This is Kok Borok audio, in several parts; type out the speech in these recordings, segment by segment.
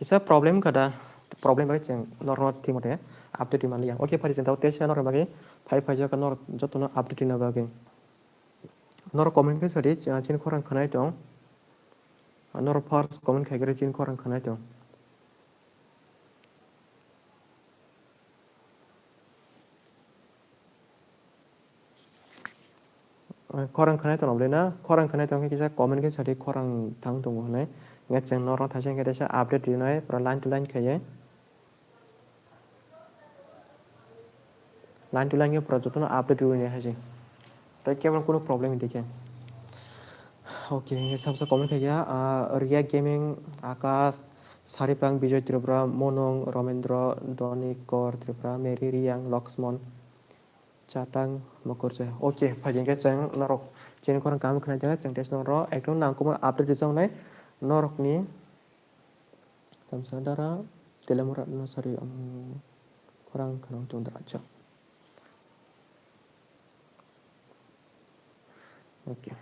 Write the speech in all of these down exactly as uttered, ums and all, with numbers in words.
Kisa problem kada, problem bai cheng norno thik mate update manliya. Okay, phari cheng tao test norok bagwi phai phai jaka norok jotono update na bagwi. Norok comment khe sadi, chini khorang khanai tong. Norok first comment khai khe chini khorang khanai tong. Khorang khanai tong bwle na, khorang khanai tong khe kisa comment khe sadi khorang thang tongo hwnwi. Nge cheng norok thaisa khe thaisa update rinai pura line to line khaiye. Line to line khe pura jotono update rwini hai se. Tai kebo kunu problem hinti khe. Okay, sabsa comment khai ya, ah, React Gaming, Akash, Saripang, Bijoy Tripura, Monong, Romendro, Doni, Kor Tripura, Mary, Riang, Loksmon, Chatang, Mokorja. Okay, phai khe cheng norok chini khorang kam khna jang cheng test norok ekdom nangkukmani update rijak nai norokni. Tamsa dara telemura no sari ang khorang khorang tong dara cha. Okay.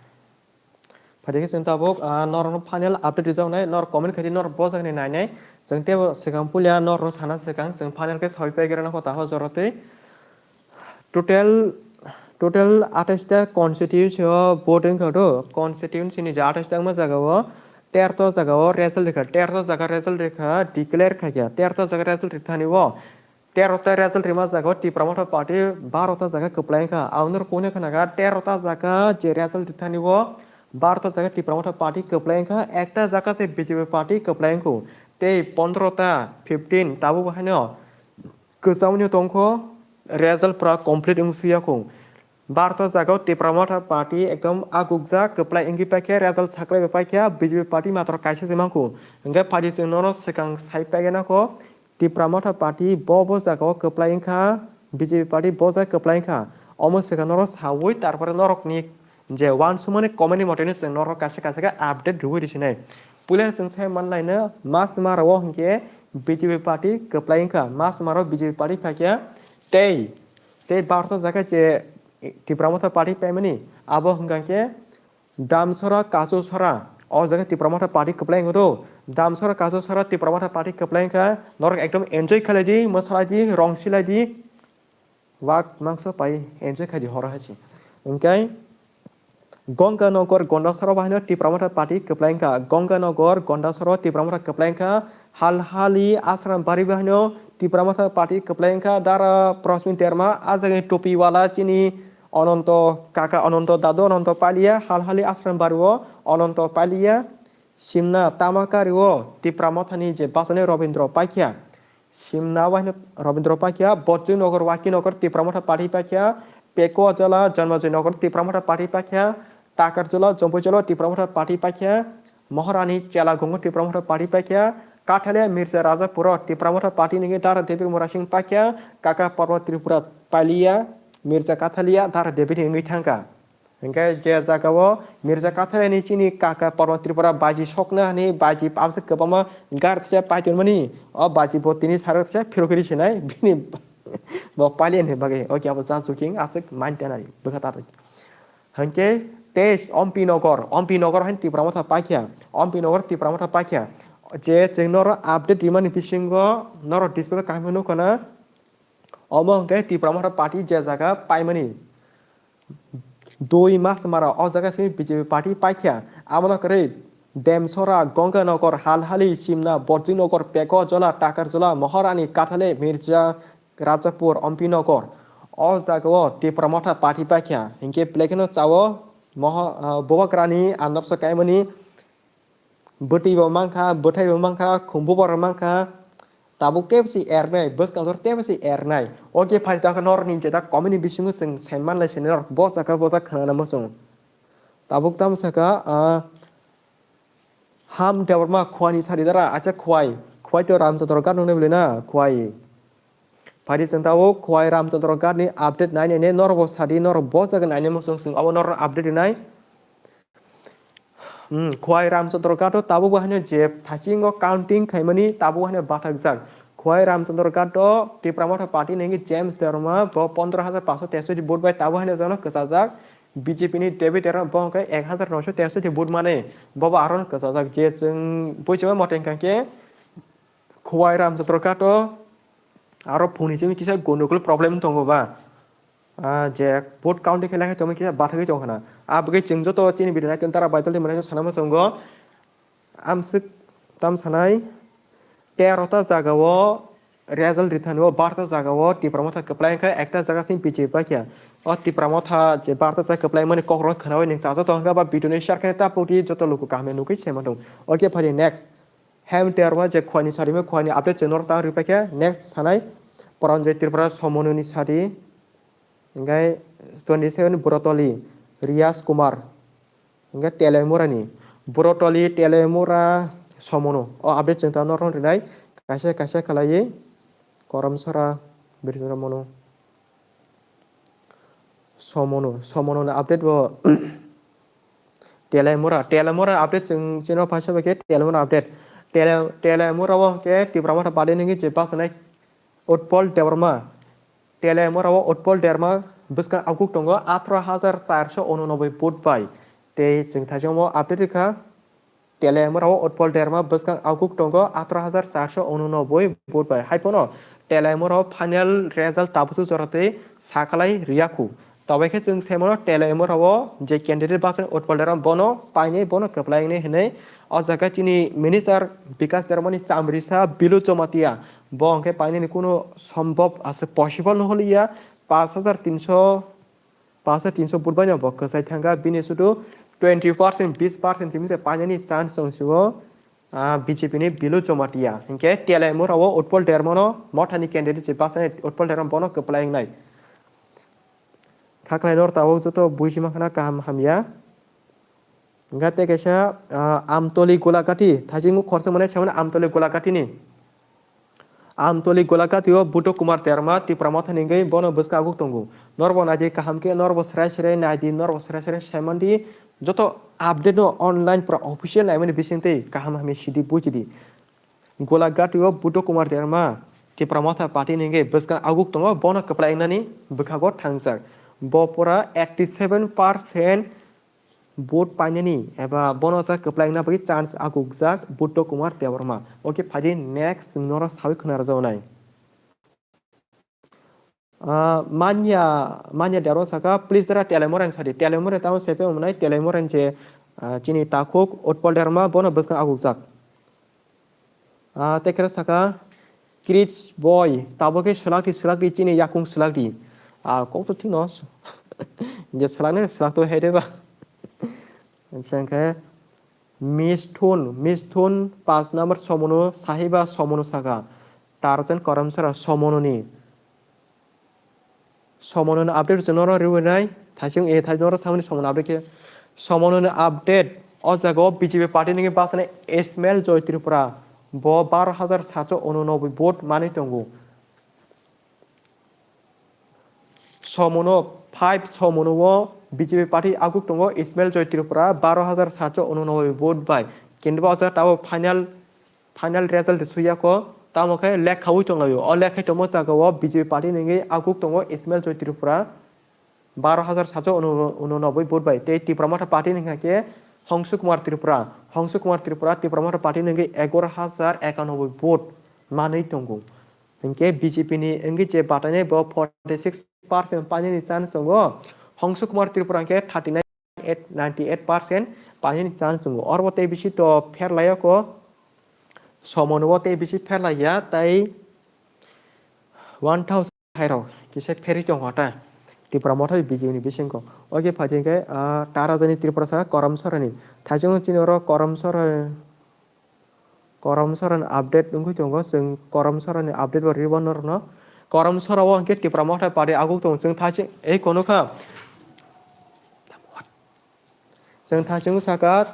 Phai khe chwng tabuk, ah, norokno final update rijak nai, norok comment khai di, norok bojak ni nai nai. Chwng tebo swkang pulia norokno sana swkang chwng final khe soi pai gira nokho taho jorotwi. Total, total atais ta constituency o vote wngkha do, constituency ni je atais ta wngma jaga o terto jaga o result rikha, terto jaga result rikha declare khaikha, terto jaga result rithani o terota result rima jaga o Tipra Motha Party barota jaga kwplai wngkha. Ang noro kune khna kha terota jaga je result rithani o barota jaga Tipra Motha Party kwplai wngkha, ekta jaga se B J P party kwplai wngkho. Tei pondrota, fifteen tabuk bo haino kwchangno tongkho, result pura complete wngsiya kho. Barota jaga o Tipra Motha Party ekdom agukjak kwplai wngwi paikha, result saklai bai paikha, B J P party matro kaisa se mankho. Hwnkhe phadi chwng nono swkang sai paigana kho. Tipra Motha Party bo bo jaga o kwplai wngkha, B J P party bo jaga kwplai wngkha. Omo swkang norok saui tarpore norokni je uansukmani comment ni moteni chwng norok kaisa kaisa khe update rwui rwsinai. Puila chwng sai manlaino mas maro o hinkhe B J P party kwplai wngkha, mas maro B J P party phaikha tei, tei barsa jaga je Tipra Motha party paimani abo hwnkha khe Damsora Kachu Sora, o jaga Tipra Motha party kwplai wngkha do. Damsora Kachu Sora Tipra Motha party kwplai wngkha, norok ekdom enjoy khlai di, mwsalai di, rong silai di, wak mangso pai enjoy khai di horo hai se. Hwnkhe Gonganagar Gondasora bahaino Tipra Motha party kwplai wngkha, Gonganagar Gondasora Tipra Motha kwplai wngkha, Halhali Ashram Bari bahaino Tipra Motha party kwplai wngkha, Dara Prosmin Derma, a jagani topi wala chini Ononto kaka Ononto dadu Ononto Palia, Halhali Ashram Bari o Ononto Palia, Simna Tamakari o Tipra Mothani je bachani Robindro Paikha, Simna waino Robindro Paikha, Botching Nogor Waki Nogor Tipra Motha party paikha, Peko Jola Jonmojoy Nogor Tipra Motha party paikha, Takar Jola Jompui Jola Tipra Motha party paikha, Maharani Chela Gungo Tipra Motha party paikha, Kathalia Mirza Rajapuro Tipra Motha party nigi Dara Devi Murasing paikha, Kaka Parbat Tripura Palia, Mirza Kathalia Dara Devi ni wngwi thangkha. Hingke je jaga o Mirza Kathalia ni chini kaka Parbat Tripura baji sokna hani baji abse kwbangma gar tisa paitonmani, o baji bo tini sarok tisa phirok ri sinai bini bo Palia ni bagwi. Oke, abo ja joking aswk man tenai bwkha ta. Hingke tei Ompi Nogor, Ompi Nogor hain Tipra Motha paikha, Ompi Nogor Tipra Motha paikha. Je chwng noro update rimani bisingo noro display kaham nukho na, omo hingke Tipra Motha party je jaga paimani. Dui mas mara o jaga simi B J P party paikha. Abono kwrwi Demsora, Gonganagar, Halhali, Simna, Borjingnagar, Peko Jola, Takar Jola, Maharani, Kathale, Mirza, Rajapur, Ompi Nogor. O jaga o Tipra Motha party paikha. Hingke belai kheno chao Moha-, ah, Bubagrani, Andapsa Kaimani, bwtwi bo mankha, bwthai bo mankha, khumbu bo mankha, tabuk tei bwsi ernai, bwskang jora tei bwsi ernai. Oke, phai ta khe norok ni jeta comment ni bisingo chwng sai manlai sini norok bo jaka bo jaka khwnana muchung. Tabuk tamo saka, ah, Ham Debbarma Khwai ni sari dara, acha Khwai, Khwai to Ramchandra Ghat nung ne bwle na, Khwai. Phai di chwng tabuk Khwai Ramchandra Ghat ni update nai nai ne norok bo sadi norok bo jaka nai ne muchung chwng abo norok update nai. Hmm, Khwai Ramchandra Ghat o tabuk bo haino je thachingo counting khaimani tabuk haino bathakjak. Khwai Ramchandra Ghat o Tipra Motha party ni James Debbarma bo pondro hajar paanch sho tersoti vote bai tabuk haino jano kwchajak. B J P ni David Debbarma bo hwnkhe ek hajar noisho tersoti vote mane bo bo aro kwchajak je chwng buichima mote hwnkha khe Khowai Ramchandra Ghat o aro phungni simi kisa gondogol problem tongo ba. Ah, je vote counting khe lai khe tongma kisa bathagwi tong khna. Abagwi chwng joto chini video naiton tara baitol tei mwnai sanama chwngo. Amswk tam sanai tero ta jaga o result rithani o bar ta jaga o Tipra Motha kwplai wngkha, ekta jaga sing P J P paikha. O Tipra Motha je bar ta jaga kwplai mani kokrok khnawi ning chajakto hwnkha ba video ni share khe ta poti joto luku kaham nugwi se mantung. Okay, phari next. Hem terma je khwani sari me khwani update channel ta rwi paikha. Next sanai Poranjoy Tripura Somononi sari. Hingke twenty seven Brotoli Riyas Kumar. Hingke Telemurani Brotoli Telemura Somono. O update chwng ta norok rinai kaisa kaisa khalaiwi Koramsara Birjra Mono. Somono, Somono ni update bo Telemura, Telemura update chwng chino paisa bai khe Telemura update. Tele-, Telemura o hwnkhe Tipra Motha Party ni hwnkhe je bachonai Utpal Debbarma. Telemura o Utpal Debbarma bwskang auguk tongo atharo hajar charso unonoboi vote bai. Tei chwng thaisingmo update rwkha. Telemura o Utpal Debbarma bwskang auguk tongo atharo hajar charso unonoboi vote bai. Haiphano Telemura o final result tabukhe jora tei sakalai riyakhu. Tobai khe chwng saimano Telemura o je candidate bachai Utpal Debbarma bono painai, bono kwplai wngnai hinwi o jaga chini minister Bikas Debbarma ni chamrisa Bilu Jamatia bo hwnkhe painani kunu sombhob ase possible no holiya. Pash hajar tinso pash hajar tinso vote bai no bo kwchai thangkha, bini sudu twenty percent, bis percent simi se painani chance tong sio, ah, B J P ni Bilu Jamatia. Hinkhe Telemura o Utpal Debbarma no Mothani candidate se bachai Utpal Debbarma bono kwplai wngnai. Khaklai nor tabuk joto buisi mankha na kaham hamya. Hingkhe tei kaisa, ah, Amtoli Golagati, thaichung khorsa mwnai samani Amtoli Golagati ni. Amtoli Golagati o Buddha Kumar Debbarma Tipra Motha ni hwnkhe bono bwskang auguk tongo. Norbo naidi kaham khe, norbo srai srai naidi, norbo srai srai saimandi, joto update no online pura official naimani bisingtwi kaham hamya sidi buchidi. Golagati o Buddha Kumar Debbarma Tipra Motha Party ni hwnkhe bwskang auguk tongo, bono kwplai wngnani bwkhago thangjak. Bo pura eighty seven percent vote painani eba bono sa kwplai wngna bagwi chance augukjak Buddha Kumar Debbarma. Okay, phaidi next noro sawi khna rwjago nai. Ah, Manya, Manya Debbarma saka, please dara Telemura ni sadi. Telemura tamo sepe umnai, Telemura ni je, ah, chini takhuk Utpal Debbarma bono bwskang augukjak. Ah, tei khe saka, Kids boy, tabo khe swlak di, swlak di, chini yakung swlak di. Ah, kok to thino. Je swlak nai, swlak to hai de ba. Chang khe Mistun, Mistun, paanch number Somono, Sahiba Somono saka. Tarjan Karamsara Somono ni. Somono ni update se noro riwi nai, thaichung e thai noro samani Somono update khe. Somono ni update, o jaga o B J P party ni bachani Ismail Joy Tripura, bo baro hajar satso unonoboi vote manwi tongo. Somono five Somono o B J P party auguk tongo Ismail Joy Tripura baro hajar satso unonoboi vote bai. Kintu bo o jaga tabo final final result suyako, tamo khe lekhaui tonglaio. O lekhai tongmo jaga o B J P party ni wngwi auguk tongo Ismail Joy Tripura, baro hajar satso unonoboi vote bai. Tei Tipra Motha party ni wngkha khe Hongsu Kumar Tripura. Hongsu Kumar Tripura Tipra Motha party ni wngwi egaro hajar ekanoboi vote manwi tongo. Hinkhe B J P ni wngwi je batainai bo forty six percent painani chance tongo. Hongsu Kumar Tripura hinkhe thirty nine eight, ninety eight percent painani chance tongo. Oro bo tei bisi to pher laiyako, Somono bo tei bisi pher laiya, tai one thousand hai rok kisa pherwi tongo ta. Tipra Motha B J P ni bisingo. Oke, phaidi hinkhe, ah, Tarajani Tripura saka Koramsarani. Thaichung chini oro Koramsara Koramsarani update wngwi tongo, chwng Koramsarani update bo ribo norokno. Koramsara o hinkhe Tipra Motha party auguk tongo, chwng thaichung ei kono kha. Chwng thaichung saka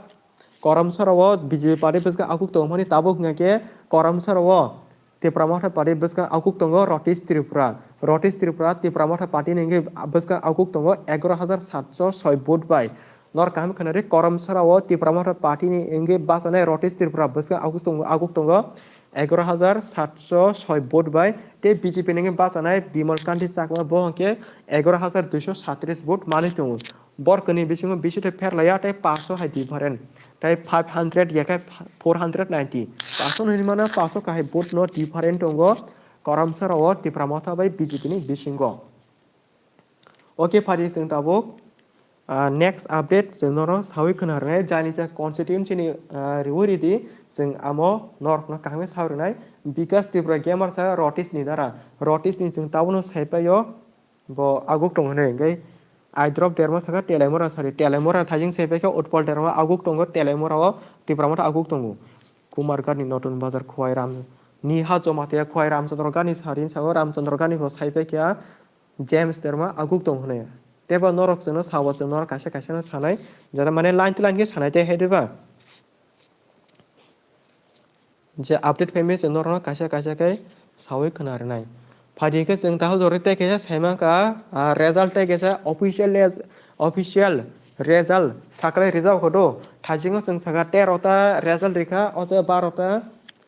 Koramsara o B J P party bwskang auguk tongo hwnwi tabuk hwnkha khe Koramsara o Tipra Motha party bwskang auguk tongo Rotish Tripura. Rotish Tripura Tipra Motha party ni hinkhe bwskang auguk tongo egaro hajar satso soi vote bai. Nor kaham khwnari, Koramsara o Tipra Motha party ni wngwi bachanai Rotish Tripura bwskang auguk tongo, auguk tongo egaro hajar satso soi vote bai, tei B J P ni wngwi bachanai Bimal Kanti Chakma bo hwnkhe egaro hajar duiso satris vote manwi tongo. Borokni bisingo bisithe pher laiya tei paso hai different. Tei five hundred ya khe four hundred ninety. Paso ni mano paso kahai vote no different tongo Karamsara o Tipra Motha bai B J P ni bisingo. Okay, phari chwng tabuk, ah, next update chwng norok sawi khna rwnai, jani cha constituency ni, ah, riwi ridi chwng amo norokno kaham khe sawi rwnai. Bikas Tripura Gamer sa Rotis ni dara, Rotis ni chwng tabukno saipaio. Bo aguk tongo hinwi hwnkhe Aidrop Derma sakha Telaimura sari, Telaimura thaijing saipaikha Utpal Derma aguk tongo, Telaimura o Tipra Motha aguk tongo. Kumar Gani Notun Bazar Khwai Ram ni ha Jamatia Khwai Ramchandra Gani sari sao Ramchandra Gani bo saipaikha James Derma aguk tongo hinwi. Teibo norok chwngno sabo chwng norok kaisa kaisa no sanai, jara mane line to line khe sanai tei hai diba? Je update phaimani chwng norokno kaisa kaisa khe sawi khna rwnai. Phadi khe chwng tahal jori tei kaisa saimankha, ah, result tei kaisa official res-, official result saklai rijak kho do. Thaisingo chwng sakha tero ta result rikha, o jaga baro ta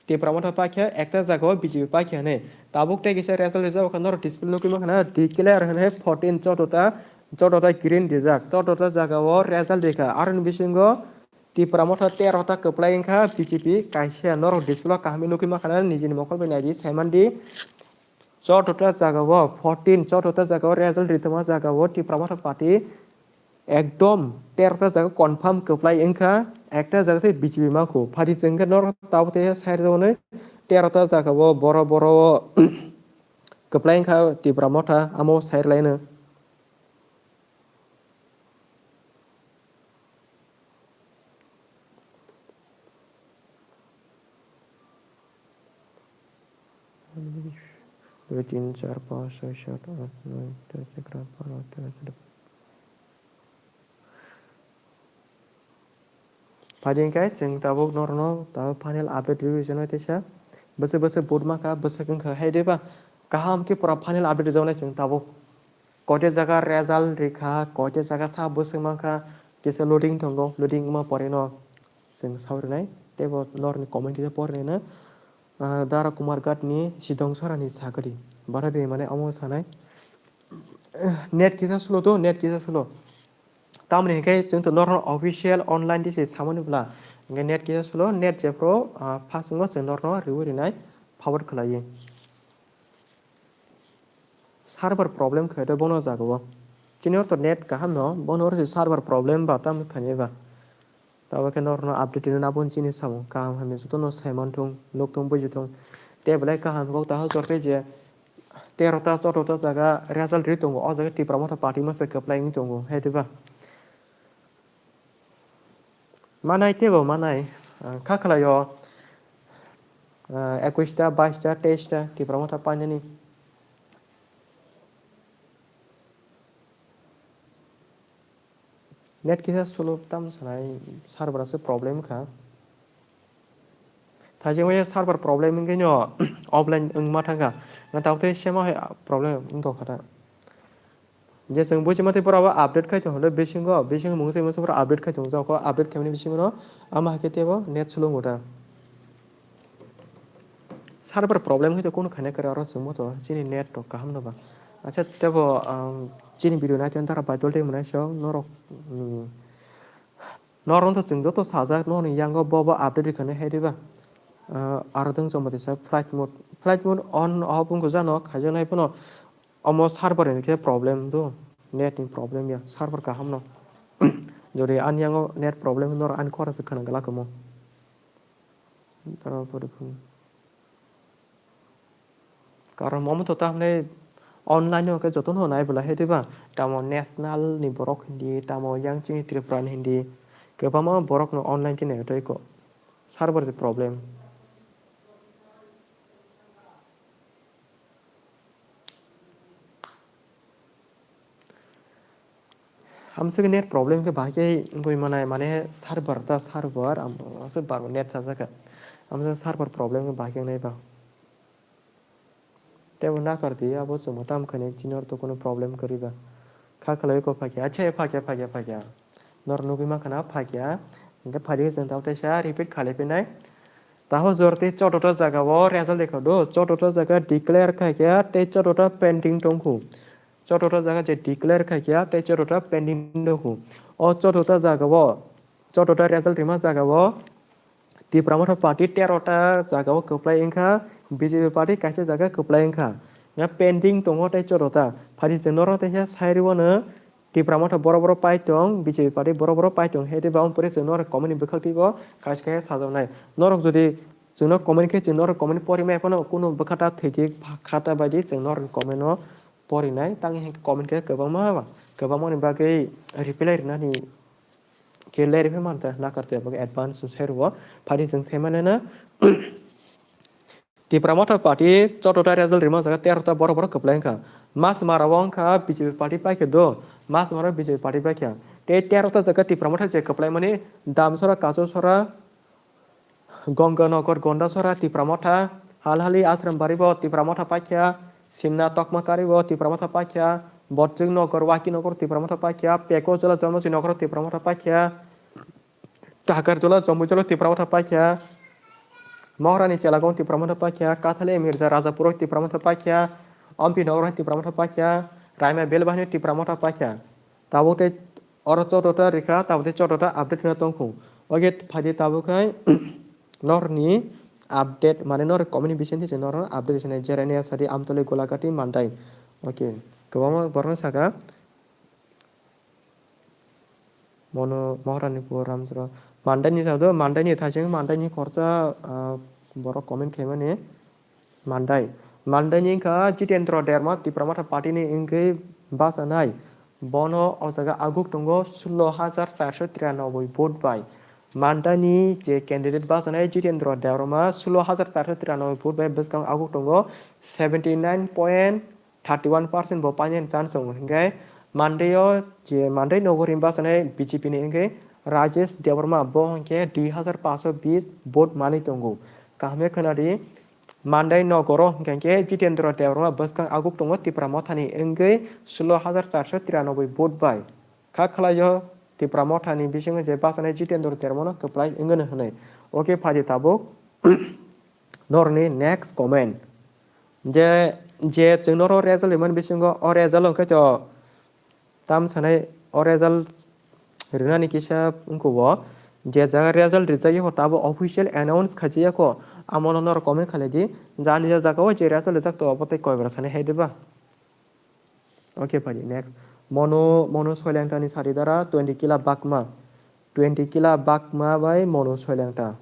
Tipra Motha paikha, ekta jagao B J P paikha hinwi. Tabuk tei kaisa result rijak kha norok display nugwi mankha na declare hinwi fourteen chotota, chotota green rijak, chotota jagao result rikha. Aroni bisingo Tipra Motha tero ta kwplai wngkha B J P kaisa, norok display o kaham khe nugwi mankha na nijini mokol bai naidi saimandi. Chotota jagao fourteen, chotota jagao result ritongma jagao Tipra Motha party ekdom tero ta jaga confirm kwplai wngkha, ekta jaga se B J P mankhu. Phadi chwng khe norok tabuk tei side rwnwi tero ta jagao boro boro kwplai wngkha Tipra Motha amo side laino. Dui, tin, char, panch, soi, sat, at, noi, dos, egaroh, baro, tero, chuddo. Phadi hwnkhe chwng tabuk norokno tabuk final update rwui rwjaknai teisa. Bwswk bwswk vote mankha, bwswk wngkha hai diba? Kaham khe pura final update rwjaknai chwng tabuk. Koite jaga result rikha, koite jaga sa bwswk mankha, kisa loading tongo, loading wngma poreno chwng sawi rwnai. Teibo norokni comment kisa porinaino, ah, Dara Kumar Ghat ni Sidong Sora ni sagri. Bara de mane omo sanai. Net kisa slow to, net kisa slow. Tamoni hwnkhe chwng to norokno official online di se samani bwla. Hwnkhe net kisa slow, net jephru, ah, fast wngo chwng norokno riwi rinai forward khlaiwi. Server problem khe de bono jaga o. Chini oro to net kaham no, bono oro se server problem ba tamo thani ba. Tabo khe norokno update rwna nabo chini samung kaham hamya jotono saiman thung, nuk thung, buji thung. Tei belai kaham kok taha jor khe je tero ta, chotro ta jaga result ri tongo, o jaga Tipra Motha party masa kwplai wng tongo, hai diba? Manai teibo manai, ah, kha khlaio, ah, ekush ta, bais ta, teis ta Tipra Motha painani. Net kisa slow tam sanai, server se problem kha. Thajing waya server problem wngkhe no offline wngma thangkha. Nga tabuk tei sema hai problem wngtokha ta. Je chwng buji mantwi pura bo update khai tongo bisingo, bisingo mungsa mungsa pura update khai tongo, jokho update khaimani bisingo no ama hai khe teibo net slow wngkha ta. Server problem hai to kunu khaina kwrwi oro chwngmo to chini net to kaham no ba. Acha teibo, um, chini video nai tong dara Bible tei mwnai so norok, um, Norok to chwng joto sajak, norokni yango bo bo update rwkha nai hai diba? Ah, aro dwng chwng bwtwi sa flight mode. Flight mode on off wngkha jano, khaijaknai phano omo server ni khe problem do, net ni problem ya, server kaham no. Jodi ani yango net problem norok ani khorang se khwna glak omo. Tara pore phone. Karon omo to tamni online o khe jotono nai bwla hai diba? Tamo national ni borok hindi, tamo yang chini Tripura ni hindi. Kwbangma borok no online khe nai tei ko. Server je problem. Hamswk net problem khe bahai khe wngwi manai, mane server ta server, am-, aswk bar net sajak kha. Hamswk server problem khe bahai khe wngnai ba. Teibo nakar di, abo chwngma tamo khainai chini oro to kunu problem kwrwi ba. Kha khlaiwi kok phakya, acha phakya, phakya, phakya. Norok nugwi mankha na phakya. Hwnkhe phadi chwng tamo teisa repeat khalai phinai. Taho jor tei chotota jaga o result dekha do, chotota jaga declare khaikha tei chotota pending tongkhu. Chotota jaga je declare khaikha tei chotota pending tongkhu. O chotota jaga o Chotota result rima jagao Tipra Motha party terota jagao kwplai wngkha, B J P party kaisa jaga kwplai wngkha. Nga pending tongo tei chotota. Phadi chwng norok teisa sai rwino Tipra Motha boro boro pai tong, B J P party boro boro pai tong. Hede ba ompore chwng norok comment ni bwkhak twibo kaisa kaisa sajaknai. Norok jodi chwngno comment khe chwng norok comment pori mai phano kunu bwkha ta thwikhe khata baidi chwng norok comment no porinai. Tangwi hinkhe comment khe kwbangma kwbangmani bagwi reply rwnani khe lerwi phai manta nakar te bagwi advance sai rwo. Phadi chwng sai manana. Tipra Motha party chotota result rima jaga terota boro boro kwplai wngkha. Mas mara wngkha B J P party paikha do. Mas mara B J P party paikha. Tei terota jaga Tipra Motha je kwplai mani Damsora, Kachusora, Gonganagar, Gondasora, Tipra Motha, Halhali, Ashram Bari bo Tipra Motha paikha, Simna, Tokmakari bo Tipra Motha paikha, Botchwk Nagar, Waki Nagar Tipra Motha paikha, Peko Jola, Jonmosi Nagar Tipra Motha paikha, Takarjala, Jambuijala Tipra Motha paikha, Maharani Chelagong Tipra Motha paikha, Kathali Mirza Rajapuro Tipra Motha paikha, Ampi Nagar Tipra Motha paikha, Raima Belbahani Tipra Motha paikha. Tabuk tei oro chotota rikha, tabuk tei chotota update hwnwi tongkhu. Oke, phaidi tabuk khai norni update, mane nor comment ni bisingtwi se nor update sanai, Jerania Sadi, Amtoli, Golagati, Mandai. Oke, kwbangma borokno saka. Mono Maharanipur, Ramsara. Mandai ni sado, Mandai ni thaising, Mandai ni khorsa, ah, borok comment khaimani. Mandai. Mandai ni wngkha Jitendra Debbarma, Tipra Motha party ni wngwi bachanai. Bono o jaga aguk tongo sullo hajar charso tiranoboi vote bai. Mandai ni je candidate bachanai Jitendra Debbarma sullo hajar charso tiranoboi vote bai bwskang aguk tongo seventy nine point thirty one percent bo painani chance tongo. Hinkhe Mandai o je Mandai nogor ni bachanai B J P ni wngkhe Rajesh Debbarma, bo hinkhe dui hajar paanch sho bish vote manwi tongo. Kaham khe khwnadi, Mandai nogoro hinkhe Jitendra Debbarma bwskang aguk tongo Tipra Mothani wngwi sullo hajar charso tiranoboi vote bai. Kha khlaio Tipra Mothani bisingo je bachanai Jitendra Debbarmano kwplai wngwino hwnwi. Oke, phaidi tabuk norni next comment. Je, je chwng noro result rimani bisingo o result hwnkhe to tam sanai o result rinani kisa wngkho bo. Je jaga result rijak yakho tabo official announce khaijak yakho, amono norok comment khalai di. Jani ja jaga o je result rijak to obo tei koibar sanai hai diba? Oke, phaidi next. Monu, Monu Soilangta ni sari dara twenty kila bakma. Twenty kila bakma bai Monu Soilangta.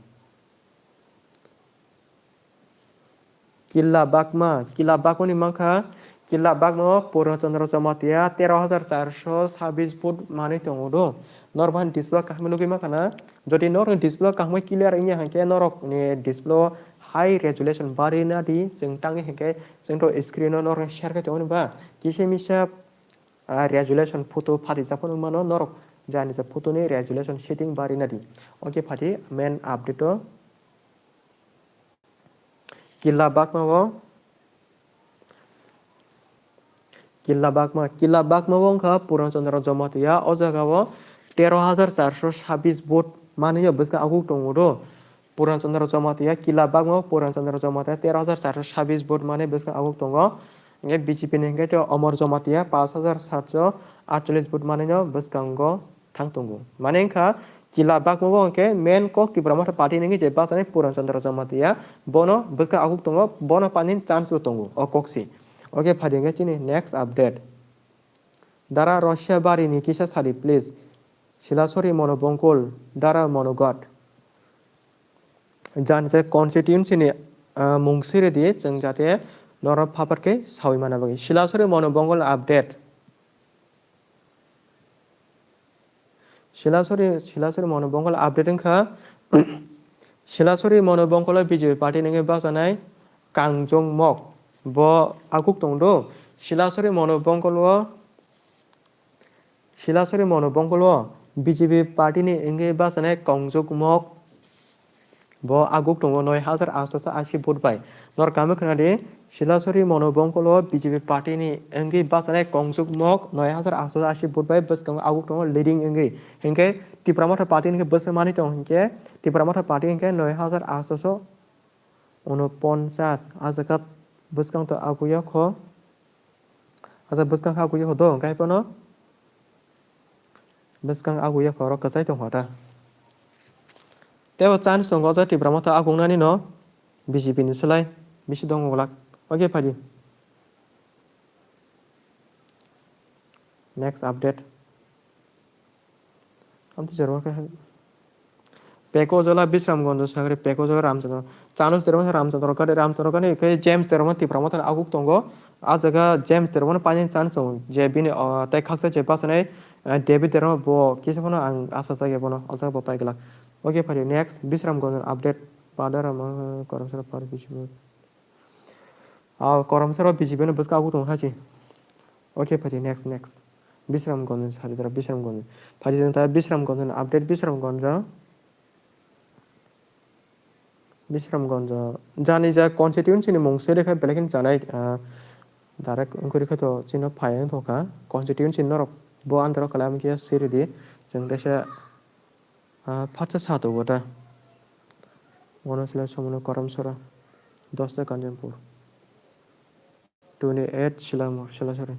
Killa bakma, killa bakma ni mankha, killa bakma o Purna Chandra Jamatia tero hajar charso sabis vote manwi tongo do. Norok display kaham nugwi mankha na, jodi norok display kaham clear wngya hinkhe norok ni display high resolution bari nadi, chwng tangwi hinkhe chwng to screen o norok share khai tongo ba, kisa misa, ah, resolution photo phatijak phano mano norok jani ja photo ni resolution setting bari nadi. Oke, phaidi main update o. Killa bakma o, Killa bakma, Killa bakma o wngkha Purna Chandra Jamatia. O jaga o tero hajar charso sabis vote manwi o bwskang aguk tongo do. Purna Chandra Jamatia, Killa bakma o Purna Chandra Jamatia tero hajar charso sabis vote manwi bwskang aguk tongo. Hinkhe B J P ni hinkhe to Omor Jamatia paanch hajar satso atchollis vote manwi no bwskango thang tongo. Mane wngkha Killa bakma o hwnkhe main kok Tipra Motha party ni je bachanai Puran Chandra Jamatia, bono bwskang aguk tongo, bono painani chance bo tongo o kok si. Oke, phaidi hwnkhe chini next update. Dara Russia bari ni kisa sadi please. Silasori Monu Bongkol, Dara Monu God. Jani se constituency ni, ah, mung siri di chwng jate norok phapar khe sawi mana bagwi. Silasori Monu Bongkol update. Silasori, Silasori Monu Bongkol update wngkha. Silasori Monu Bongkol o B J P party nungwi bachanai Kangjong Mok bo aguk tong do. Silasori Monu Bongkol o, Silasori Monu Bongkol o B J P party ni wngwi bachanai Kangjong Mok. Bo aguk tongo noi hajar aatso ashi vote bai. Nor kamo khna di, Silasori Monu Bongkol o B J P party ni wngwi bachanai Kangjong Mok noi hajar aatso ashi vote bai bwskango aguk tongo leading wngwi. Hinkhe Tipra Motha party ni bwswk manwi tongo hinkhe Tipra Motha party hinkhe noi hajar aatso unoponchas. Ah jaga bwskang to aguk ya kho. Ah jaga bwskang aguk ya kho do, hinkhe phano bwskang aguk ya kho oro kwchai tong kho ta. Tebo chance tongo je Tipra Motha agungnani no B J P ni slai bisi dongo glak. Okay, phaidi. Next update. Amtwi jorma khe Peko Jola Bisramganj sagri, Peko Jola Ramchandra. Chanus Debbarma Ramchandra Gade, Ramchandra Gade khe James Debbarma Tipra Motha ni aguk tongo. A jaga James Debbarma no painani chance tongo. Je bini, ah, tei khaksa je bachanai, ah, David Debbarma bo kisa phano ang asa chaya bono. O jaga bo pai glak. Okay, phaidi next. Bisramganj update. Padarama Karamsara Par Bisramganj. Ah, Karamsara B J P no bwskango aguk tongo hachi. Okay, phaidi next, next. Bisramganj, sari jora Bisramganj. Phaidi jeng ta Bisramganj ni update, Bisramganj. Bisramganj. Jani ja constituency ni mung swi rikha belai khe chanai, ah, direct wngkhe rikha to chino phai wng thokha. Constituency norok bo andro kala wngkhe siri di. Chwng teisa Ah, phatsa sato wata. Wono sila somono Karamsara, dosta Kanchanpur. Twenty-eight Silamur, Silasori.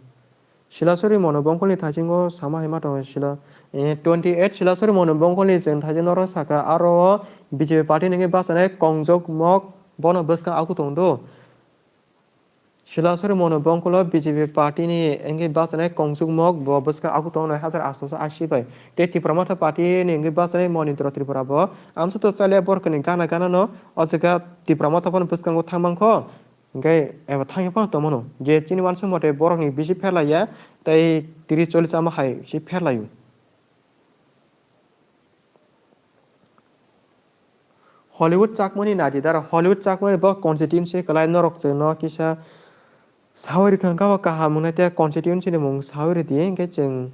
Silasori mono bongkolni thaisingo sama hai ma tongo sila, eh, twenty-eight Silasori mono bongkolni chwng thaising norok saka aro B J P party ni bagwi bachanai kongjok mok bono bwskang aku tongdo. Silasori mono bongkolo B J P party ni wngwi bachanai kongjok mok bo bwskang aku tongo nai hajar aatso ashi bai. Tei Tipra Motha party ni wngwi bachanai Monindra Tripura bo amsa to chaliya borokni gana gana no o jaga Tipra Motha phano bwskango thang mankho. Hwnkhe eba thangya phano tongmano. Je chini uansuk mote borokni bisi pherlaiya tei tris chollis ama hai si pherlaio. Hollywood Chakmani naidi dara, Hollywood Chakmani bo constituency kwlai norok chwngno kisa sawi rwkha, hwnkha bo kaham wngnai tei constituency ni mung sawi rwdi, hwnkhe chwng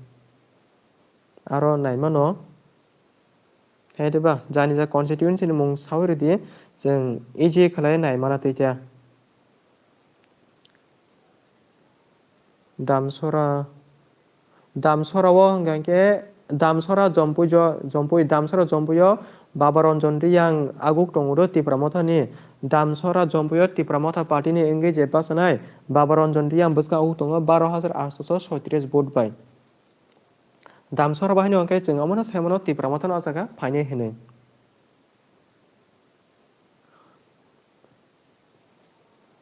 aro naimano. Hai diba, jani ja constituency ni mung sawi rwdi, chwng easy khlai naimana twi khe. Damsora, Damsora o hwnkha khe Damsora Jompui jo-, Jompui, Damsora Jompui o Baba Ranjan Reang aguk tongo do Tipra Motha ni. Damsora Jompui o Tipra Motha party ni wngwi je bachanai Baba Ranjan Reang bwskang aguk tongo baro hajar aatso soitrish vote bai. Damsora bahai ni hwnkhe chwng omono sai mano Tipra Motha no o jaga phainai hinwi.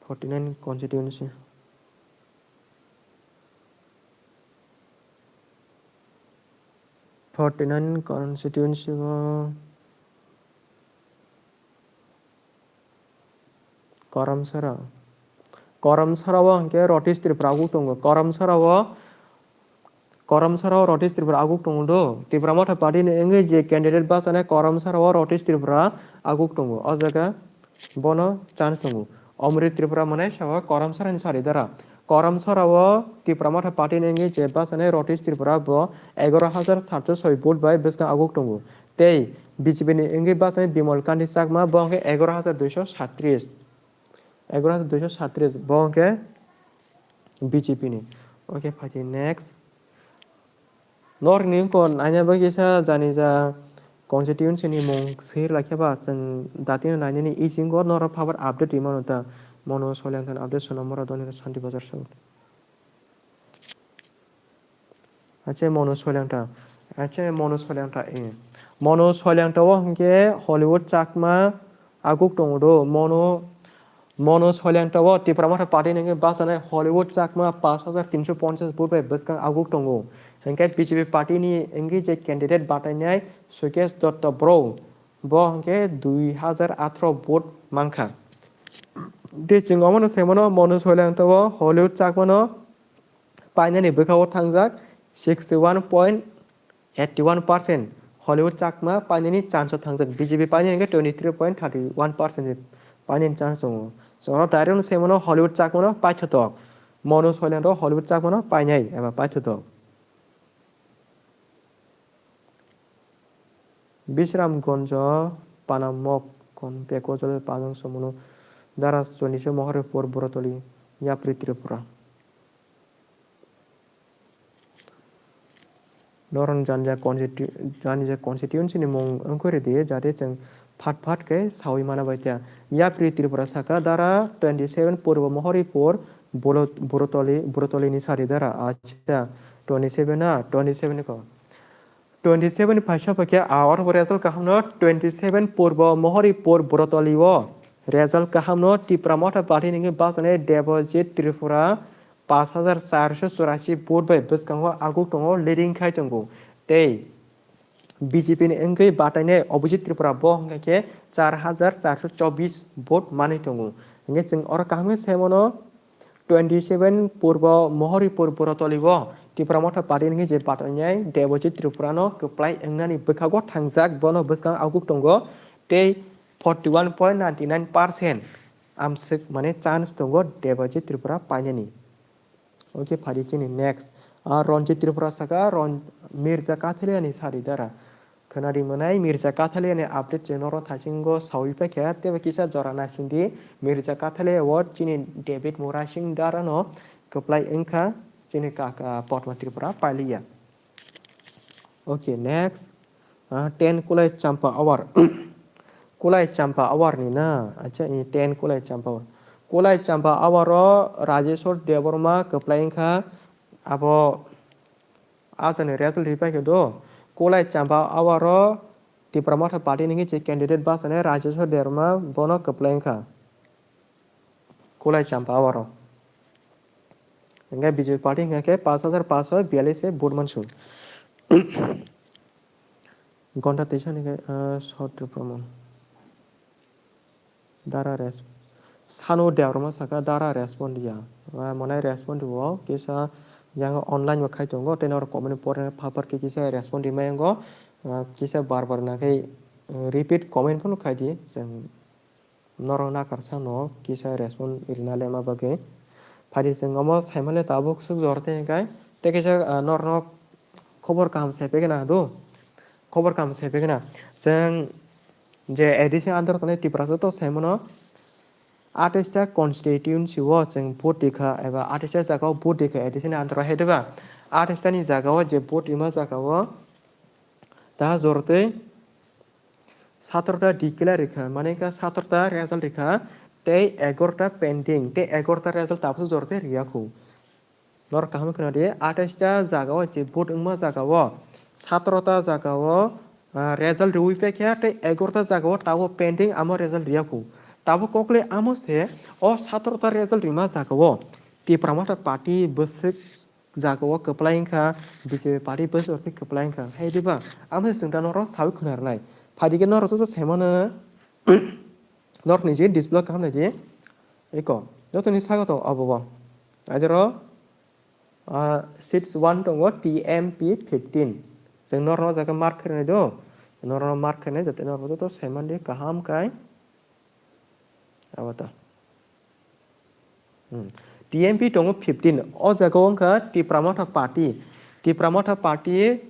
Forty nine constituency. Forty nine constituency o Karamsara. Karamsara o hwnkhe Rotish Tripura aguk tongo. Karamsara o Karamsara o Rotish Tripura aguk tongo do. Tipra Motha party ni wngwi je candidate bachanai Karamsara o Rotish Tripura aguk tongo. O jaga bono chance tongo. Omrit Tripura mwnai sabo Karamsara ni sari dara. Karamsara o Tipra Motha party ni wngwi je bachanai Rotish Tripura bo egaroh hajar satso soi vote bai bwskang aguk tongo. Tei B J P ni wngwi bachanai Bimal Kanti Chakma bo hwnkhe egaroh hajar duiso satris. Egaroh hajar duiso satris bo hwnkhe B J P ni. Okay, phaidi next. Norni wngkha naina bagwi kisa jani ja constituency ni mung swi lai khe ba chwng datino nainani easy wngkha norok phabar update rwi mano ta. Mono Soilengta ni update swnam mora doni Santi Bazar South. Ache Mono Soilengta. Ache Mono Soilengta, eh. Mono Soilengta o hwnkhe Hollywood Chakma aguk tongo do. Mono, Mono Soilengta o Tipra Motha party ni hwnkhe bachanai Hollywood Chakma pash hajar tinso ponchas vote bai bwskang aguk tongo. Hwnkhe B J P party ni wngwi je candidate batainai Sukesh Dutta bro, bo hwnkhe dui hajar atharo vote mankha. Tei chwng omono sai mano Mono Soilengta o Hollywood Chakma no painani bwkha o thangjak sixty one point eighty one percent, Hollywood Chakma painani chance o thangjak, B J P painani hwnkhe twenty three point thirty one percent painani chance tongo. Chwngno direct no sai mano Hollywood Chakma no paithotok, Mono Soilengta o Hollywood Chakma no painai eba paithotok. Bisramganj, Panamok, kon Peko Jola Pajang Somono, Dara Chonise Mohoripur, Borotoli, Yapri Tripura. Noron jani ja constitu-, jani ja constituency ni mung wngkhe rwdi, jate chwng phat phat khe sawi mana bai ta. Yapri Tripura saka dara twenty seven Purbo Mohoripur, Bolo-, Borotoli, Borotoli ni sari dara. Acha, twenty seven na, twenty seven ko. Twenty seven phaisa phaikhe a oro bo result kahamno twenty seven Purbo Mohoripur Borotoli o result kahamno Tipra Motha Party ningwi bachane Debojit Tripura pash hajar charso churasi vote bai bwskango aguk tongo, leading khai tongo. Tei B J P ni wngwi batainai Abhijit Tripura bo hwnkha khe char hajar charso chobbish vote manwi tongo. Hwnkhe chwng oro kaham khe sai mano, twenty seven Purbo Mohoripur Borotoli o Tipra Motha Party ni je batainai Debojit Tripura no kwplai wngnani bwkhago thangjak, bono bwskang aguk tongo tei forty one point nine nine percent amswk mane chance tongo Debojit Tripura painani. Okay, phadi chini next. Ah, Ranjit Tripura saka Ron-, Mirza Kathalia ni sari dara. Khwnadi mwnai Mirza Kathalia ni update channel ro thaisingo sawi paikha, tebo kisa jora naisingdi Mirza Kathalia o chini David Murasing dara no kwplai wngkha chini kaka Potma Tripura pailiya. Okay, next. Ah, ten Kulai Champa Awar. Kulai Champa Awar ni na? Acha, eh, ten Kulai Champa Awar. Kulai Champa Awar o Rajeshwar Debbarma kwplai wngkha. Abo ajani result ripai khe do. Kulai Champa Awar o Tipra Motha Party ni je candidate bachane Rajeshwar Debbarma bono kwplai wngkha. Kulai Champa Awar o. Hingke B J P party hingke pash hajar pash soi biyalish se vote mansu. Gonta teisa ni ke, ah, short report mo. Dara res-, Sanu Debbarma saka dara respond ya. Ah, monai respond wo kisa yang online wo khai tongo, tei noro comment pore phapar ke kisa respond di mayango, ah, kisa bar bar na khai, eh, repeat comment phano khai di, chwng norok nakarsa no kisa respond rina lema bagwi. Phadi chwng omo saimale tabuk swk jor tei hwnkhe tei kaisa, ah, norokno khobor kaham sai phaikhe na do. Khobor kaham sai phaikhe na. Chwng je A D C under tongnai Tiprasa to saimano atais ta constituency o chwng vote rikha eba atais ta jaga o vote rikha A D C ni under o hai diba? Atais ta ni jaga o je vote rima jaga o ta jor tei satro ta declare rikha, mane kha satro ta result rikha, tei egaro ta pending, tei egaro ta result tabukhe jora tei riya khu. Norok kaham khna di, atais ta jaga o je vote wngma jaga o, satro ta jaga o, ah, result riwi paikha, tei egaro ta jaga o tabuk pending, amo result riya khu. Tabuk kokle amo se o satro ta result rima jaga o Tipra Motha Party bwswk jaga o kwplai wngkha, B J P party bwswk khe kwplai wngkha. Hai diba? Amo se chwng da norok sawi khna rwnai. Phaidi khe norok joto sai mano, norok ni je display kaham nai di. Eko, joto ni saka to abo bo. Aidero, ah, seats one tongo T M P fifteen. Chwng norok no jaga mark khe nai do. Norok no mark khe nai, jate norok joto sai man di kaham kai. Abo ta. Hmm. T M P tongo fifteen. O jaga o wngkha Tipra Motha Party. Tipra Motha Party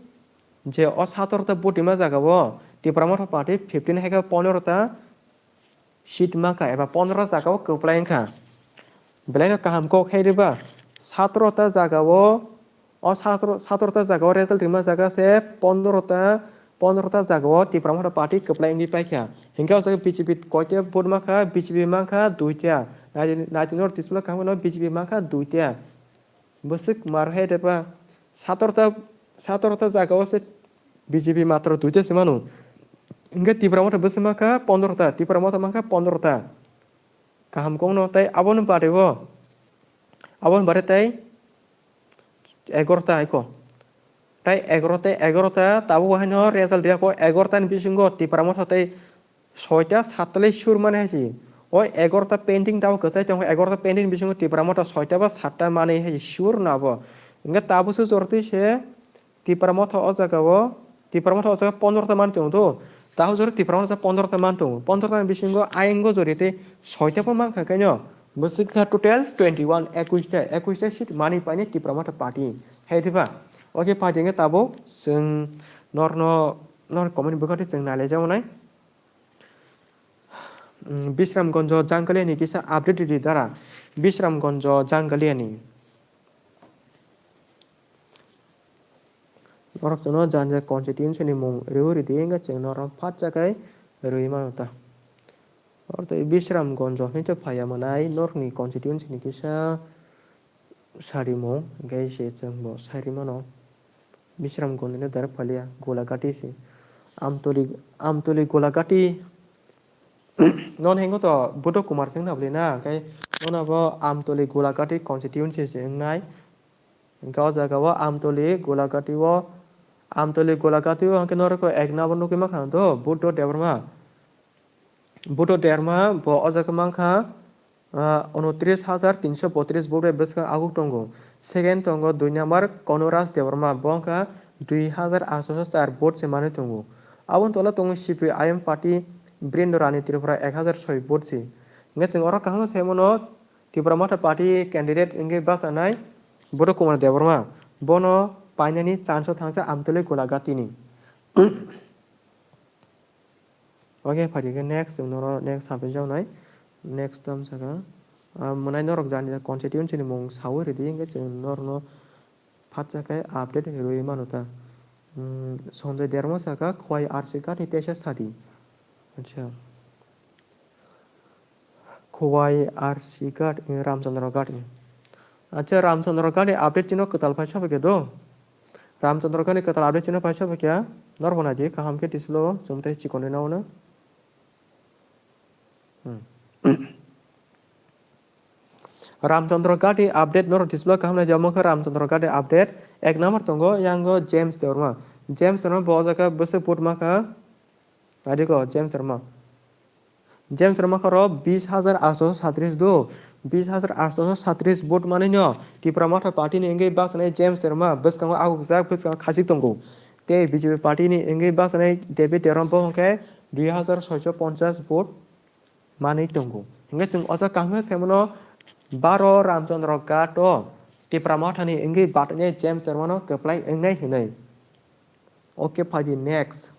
je o satro ta vote rima jaga o Tipra Motha Party fifteen hai khe pondro ta seat mankha eba pondro jaga o kwplai wngkha. Belai no kaham kok hai riba. Satro ta jaga o O satro, satro ta jaga o result rima jaga se pondro ta, pondro ta jaga o Tipra Motha Party kwplai wngwi paikha. Hinkhe o jaga B J P koita vote mankha, B J P mankha duita. Nai, nai tini o display kaham no B J P mankha duita. Bwswk mar hai de ba satro ta, satro ta jaga o se B J P matro duita se manu. Hinkhe Tipra Motha bwswk mankha pondro ta, Tipra Motha mankha pondro ta. Kaham kok no tei aboni bade bo, aboni bade tei egarota hai kho. Tai egarota, egarota tabuk haino result riya kho, egarota ni bisingo Tipra Motha tei soita satta le sur mani hai se. O egarota pending tabuk kwchai tongo, egarota pending bisingo Tipra Motha soita ba satta mani hai se sur na bo. Hingke tabuk se jor twi se Tipra Motha o jaga o, Tipra Motha o jaga pondro ta man tongo do. Tabuk jor Tipra Motha pondro ta man tongo. Pondro ta ni bisingo ayang o jori tei soita bo mankha kaino. Bwswk kha total twenty one, ekwis ta, ekwis ta seat mani paini Tipra Motha party. Hai diba? O khe party hingke tabuk chwng norno, nor comment bwkha tei chwng nai lai jak nai. Mm, Bisramganjo Jangkaliani kisa update ridi dara. Bisramganjo Jangkaliani. Norok chwngno jani jani constituency ni mung riwi ridi, wngkha chwng norok phatsa khe riwi mano ta. Oro tei Bisramganj hinwi tei phaiya mwnai norokni constituency ni kisa sarimung, hingke se chwngbo sai rwi mano. Bisram Gondani direct phalia, Golagati se. Amtoli, Amtoli Golagati. Non hengo to Buddha Kumar sing nabli na, kai non abo Amtoli Golagati constituency se wngnai. Hingke o jaga o Amtoli Golagati o, Amtoli Golagati o hingke norok ek number nugwi mankha to Buddha Debbarma. Buddha Debbarma bo o jaga mankha, ah, unotris hajar tinso botris vote bai bwskang aguk tongo. Second tongo dui number Konuraj Debbarma, bo wngkha dui hajar aatso char vote se manwi tongo. Aboni tola tongo C P I M party Brindo Rani Tripura ek hajar soi vote se. Hingke chwng oro kaham se mano Tipra Motha party candidate wngwi bachanai Buddha Kumar Debbarma. Bono painani chance o thangsa Amtoli Golagati ni. Oke, phaikhe next, chwng norok next subject jawnai. Next tam saka, ah, mwnai norok jani constituency ni mung sawi rwdi, hingke chwng norokno phatsa khe update rwui mano ta. Hmm, Sanjay Debbarma saka, Khowai R C Ghat ni teisa sadi. Acha. Khowai R C Ghat, eh, Ramchandra Ghat ni. Acha, Ramchandra Ghat ni update chino kwtal phai sobai khe do. Ramchandra Ghat ni kwtal update chino phai sobai khe, norok bo naidi, kaham khe display o, chwng tei chikon rwna uno. Hmm. Ramchandra Ghat ni update norok display kaham nai jamo khe Ramchandra Ghat ni update. Ek number tongo, yango James Debbarma. James Debbarma bo o jaga bwswk vote mankha. Adiko James Debbarma. James Debbarma khoro bis hajar aatso satris do. Bis hajar aatso satris vote manwi no Tipra Motha party ni wngwi bachanai James Debbarma bwskango agukjak, bwskango khachik tongo. Tei B J P party ni wngwi bachanai David Debbarma bo hwnkhe dui hajar soicho ponchas vote manwi tongo. Hingke chwng o jaga kaham khe saimano baro Ramchandra Ghat o Tipra Motha ni wngwi batainai James Debbarma no kwplai wngnai hinwi. Oke, phaidi next.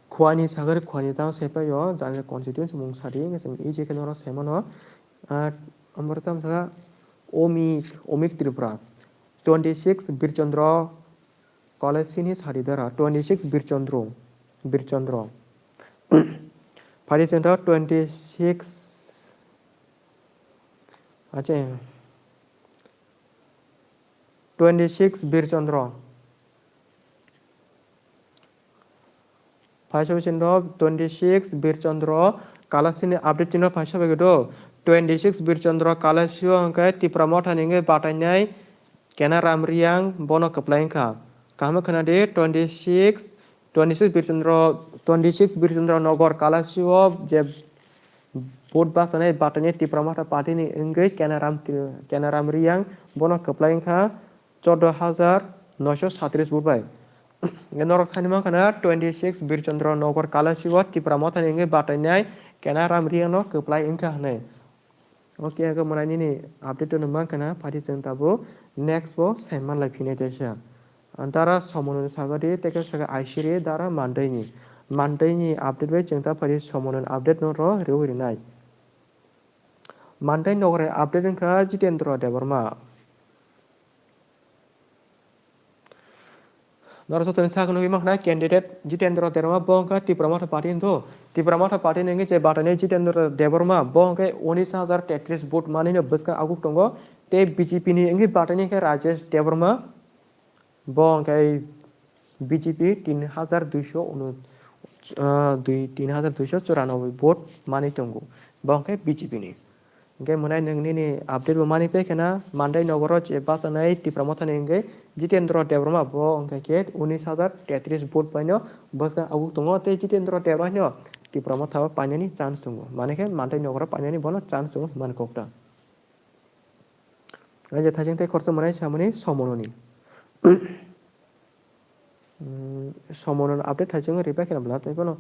Khowai ni sagari, Khowai ni tamo saipai o, jani constituency mung sadi, hingke chwng easy khe norok saimano. Ah, amoro tamo saka Omik, Omik Tripura. Twenty six Birchandra College sini sadi dara, twenty six Birchandra, Birchandra. Phaidi center twenty six, acha, twenty six Birchandra. Phaisa bisingo twenty six Birchandra Kalasi ni update chino phaisa bai do. Twenty six Birchandra Kalasi o hwnkhe Tipra Motha ni wngwi batainai Kenaram Reang bono kwplai wngkha. Kaham khna di twenty six, twenty six Birchandra, twenty six Birchandra Nagar Kalasi o je vote bachanai batainai Tipra Motha party ni wngwi Kenaram Tri-, Kenaram Reang bono kwplai wngkha. Chordo hajar noisho satris vote bai. Norok sani mankha na twenty six Birchandra Nagar Kalasi o Tipra Motha ni wngwi batainai Kenaram Reang no kwplai wngkha hinwi. Oke, ego mwnai nini update no mankha na, phaidi chwng tabuk next bo saiman lai phinai teisa. Dara Somono ni sagadi tei khe saka Aisiri dara Mandai ni. Mandai ni update bai chwng ta phaidi Somono ni update no ro rwi rinai. Mandai Nagar ni update wngkha Jitendra Debbarma. Norok joto ni sakno nugwi mankha candidate Jitendra Debbarma bo wngkha Tipra Motha party ni do. Tipra Motha party ni wngwi je batainai Jitendra Debbarma bo wngkha unis hajar tetris vote manwi no bwskang aguk tongo. Tei B J P ni wngwi batainai khe Rajesh Debbarma bo wngkha B J P tin hajar duiso unu, ah, dui, tin hajar duiso churanobboi vote manwi tongo. Bo wngkha B J P ni. Hingke mwnai nwng nini update bo manwi paikha na, Mandai Nagar o je bachanai Tipra Motha ni hingke Jitendra Debbarma bo hingke khe unis hajar tetris vote bai no bwskang aguk tongo, tei Jitendra Debbarma no Tipra Motha o painani chance tongo, mane khe Mandai Nagar o painani bono chance tongo hinmani kok ta. Aje thajeng tei khoroksa mwnai samani Somono ni. Hmm, Somono update hai chwng ripai kheno bla tei bono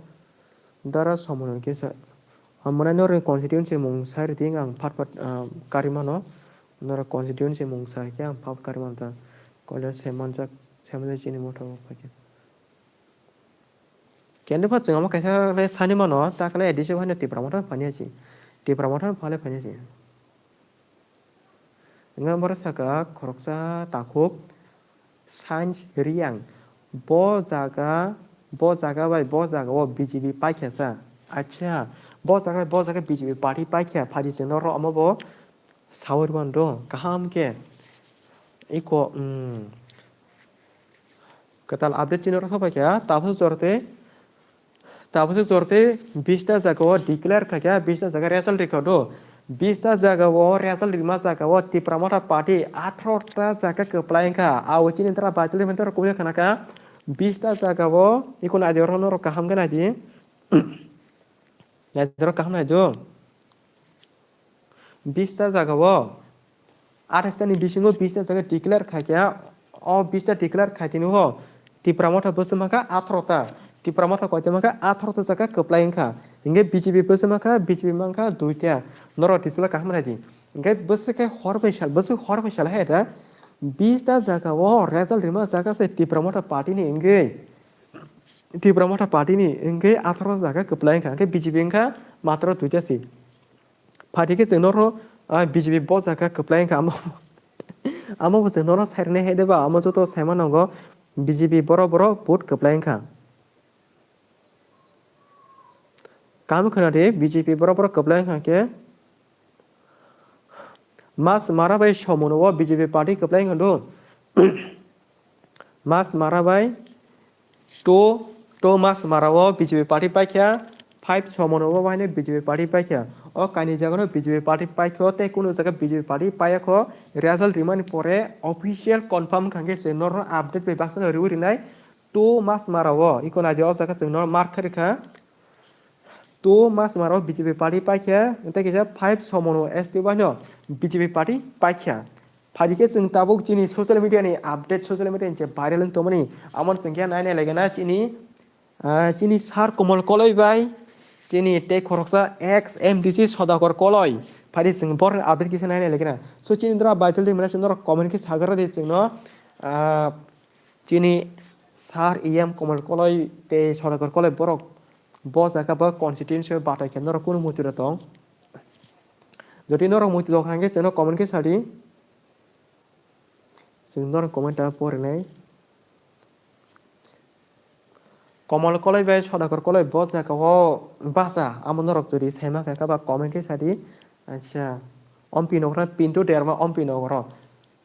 dara Somono kisa. Hamnai norok constituency mung sai rwdi ang phat phat, ah, kari mano. Norok constituency mung sai khe ang phat kari mano ta. College se manjak, se manjak chini motha o phai khe. Kende phat chwng omo kaisa le sani mano, ta khe le A D C o haino Tipra Motha phani achi. Tipra Motha phale phani achi. Hwnwi borok saka khoroksa takhuk Science Reang. Bo jaga, bo jaga bai bo jaga o B J P paikha sa. Acha, bo jaga, bo jaga B J P party paikha, phadi se norok omo bo sawi rwmani do, kaham khe. Iko, mm, kwtal update chini rwkha paikha, tabuk jorte, tabuk jorte bista jagao declare khaikha, bista jaga result rikha do. Bista jagao result rima jagao Tipra Motha Party atharota jaga kwplai wngkha. Ao chini dra baitoli mantaro kubui khanakha. Bista jagao, iko naidi oro norok kaham khe naidi. Naidi oro kaham naidu. Bista jagao, athais ta ni bisingo bista jaga declare khaikha, o bista declare khaitini ho Tipra Motha bwswk mankha atharota, Tipra Motha koita mankha atharota jaga kwplai wngkha, hinkhe B J P bwswk mankha, B J P mankha duita, norok tisula kaham naidi, hinkhe bwswk khe hor bai sal, bwswk hor bai sal hai da, bista jagao result rima jaga se Tipra Motha party ni wngwi, Tipra Motha party ni wngwi atharota jaga kwplai wngkha, hinkhe B J P wngkha matro duita si. Phaidi khe chwng norok, ah, B J P bo jaga kwplai wngkha, amo, amo bo chwng norok sairwnai hai de ba, amo joto saima nango B J P borok borok vote kwplai wngkha. Kaham khwna di, B J P borok borok kwplai wngkha khe, Mas Mara bai Somono o B J P party kwplai wngkha do. Mas Mara bai two, two Mas Mara o B J P party paikha, five Somono o bahaino B J P party paikha. O kainwi jagano B J P party paikha, tei kunu jaga B J P party paiyakho. Result rimani pore official confirm wngkha khe se norno update bai baksa no riwi rinai. Two Mas Mara o, iko naidi o jaga chwng no mark khe rikha. Two Mas Mara o B J P party paikha, tei kisa five Somono S T baino B J P party paikha. Phaidi khe chwng tabuk chini social media ni update, social media ni je viral wng tongmani, amo chwng khe nai nai laigana chini, ah, chini sir Komal Koloi bai, chini tei khoroksa ex M D C Sodakor Koloi. Phaidi chwng borokni update kisa nai nai laigana. So chini dora viral di mane chwng norok comment khe sagra di chwngno, ah, chini sir E M Komal Koloi tei Sodakor Koloi borok bo jaga bo constituency batai khe norok kunu muitu da tong. Jodi norok muitu tong kha hwnkhe chwngno comment khe sadi. Chwng norok comment ta porinai. Komal Koloi bai Sodakor Koloi bo jaga o bacha amo norok jodi saima kha ba comment khe sadi. Acha. Ompi nokra Pintu Derma ompi nokro.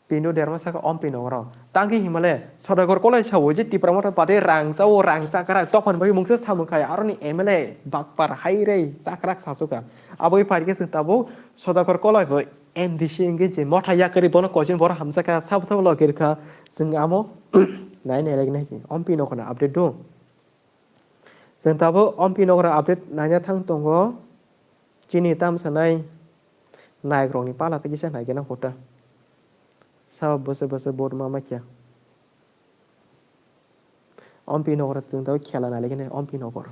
Pintu Derma saka ompi nokro. Tangki himale Sodakor Koloi sawo je Tipra Motha party rang chao rang chakra tokon bai mungsa samung khai aroni M L A bakpar hai rei chakrak sasuka. Aboi phaikhe chwng tabuk Sodakor Koloi bo M D C wngkhe je motha yakari bono koching borok hamjakha sabo sabo logirkha chwng amo nai nai nai si ompi nokna update do. Chwng tabuk ompi nokra update naina thang tongo. Chini tamsa nai nayokrokni pala tei kisa naikhe nang kota. Sabo bwswk bwswk vote ma maikha. Ompi nokra chwng tabuk khela nailaikhe nai ompi nokor.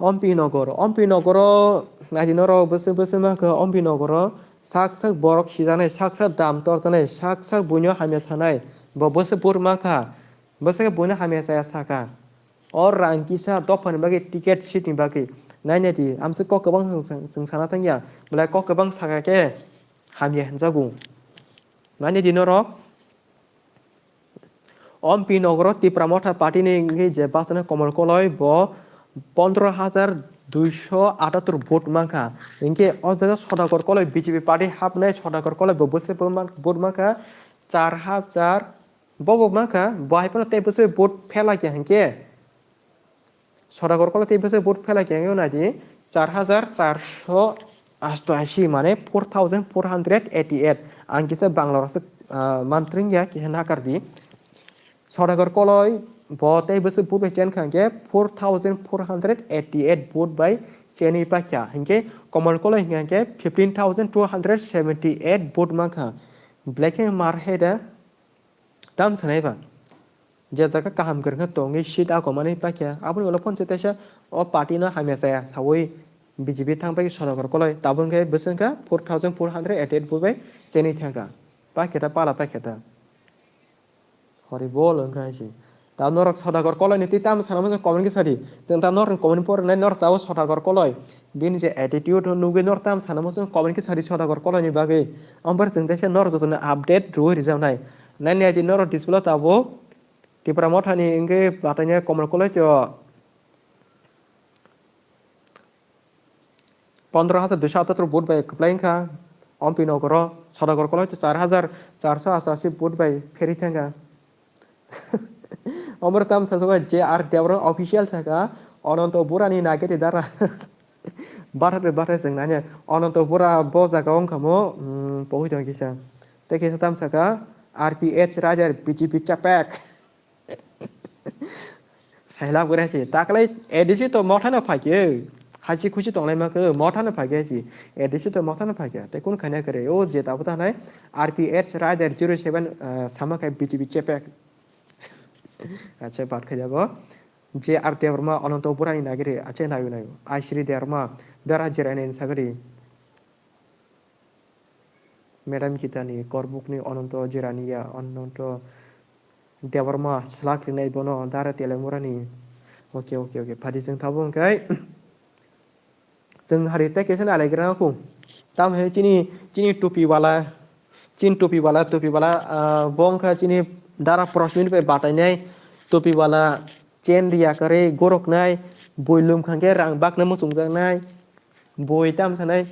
Ompi nokor, ompi nokoro naidi norok bwswk bwswk mankha ompi nokoro sak sak borok sijaknai, sak sak dam torjaknai, sak sak buino hamya sanai, bo bwswk vote mankha. Bwswk khe buino hamya chaya saka. O rang kisa dophani bagwi ticket seat ni bagwi. Nai nai di, amswk kok kwbang chwng, chwng, chwng sana thangya. Belai kok kwbang saka khe hamya hinjago. Nai nai di norok. Ompi nokoro Tipra Motha party ni wngwi je bachana Komal Koloi bo pondro hajar duiso atattor vote mankha. Hinkhe o jaga Sodakor Koloi B J P party hapnai Sodakor Koloi bo bwswk vote mankha char hajar. Bobo mankha, bo hai phano tei bwswk vote phelai kha hinkhe. Sodakor Koloi tei bwswk vote phelai kha hinkhe nai di, char hajar charso asto ashi, mane four thousand four hundred eighty eight. Ang kisa Bangla rokse, ah, mantring ya, kisa nakar di. Sodakor Koloi bo tei bwswk vote bai chen kha hinkhe four thousand four hundred eighty eight vote bai chenwi paikha. Hinkhe Komal Koloi hinkhe fifteen thousand two hundred seventy eight vote mankha. Belai khe mar hai da. Tam sanai ba, je jaga kaham kwrwng khe tongwi seat akomani paikha, aboni ulo phone se teisa o party no hamya chaya sawi B J P thang pai Sodakor Koloi, tabuk khe bwswk kha four thousand four hundred eighty eight vote bai chenwi thangkha, paikhe ta pala paikhe ta. Hori bol wngkha hai se. Ta norok Sodakor Koloi ni twi tamo sana mano comment khe sadi. Chwng ta norok comment porinai norok ta o Sodakor Koloi. Bini je attitude no nugwi norok tamo sana mano comment khe sadi Sodakor Koloi ni bagwi. Omo bar chwng teisa norok jotono update rwui rijak nai. Nai nai di norok display o tabuk Tipra Motha ni wngkhe bataini Komal Koloi tei o pondro hajar duiso atattor vote bai kwplai wngkha. Ompi nogoro Sodagar koloi to char hajar charso achashi vote bai pheri thangkha. Omor tam sajago J R Debbarma official saka Ananto Burani nagiri dara. Bathai bathai chwng nanya Ananto Bura bo jaga wngkha mo, mm, pohoi tong kisa. Tei kisa tam saka R P H Rider B J P chapek. Sailab gure si. Taklai A D C to mothano phaikhe. Hachi khuchi tonglai ma khe mothano phaikhe si. A D C to mothano phaikhe. Tei kun khaina kare. O je tabo ta nai R P H Rider zero seven, ah, sama khai B J P chepek. Acha bat khai jago. J R Debbarma Ananto Burani nagiri. Acha nayo nayo. Aishri Debbarma. Dara Jirani sagari. Madam Gitani korbukni Ananto Jiraniya, Ananto Debbarma, slak rinai bono, Dara Telemurani. Oke, oke, oke. Phadi chwng thabo hwnkhe. Chwng hari tei kesa nalaigra khu. Tam hai chini, chini tupi wala, chini tupi wala, tupi wala, ah, bo wngkha chini Dara Prosmit bai batainai tupi wala, chen riya kare goroknai, bui lum khankhe rang bakna muchungjaknai, bui tam sanai,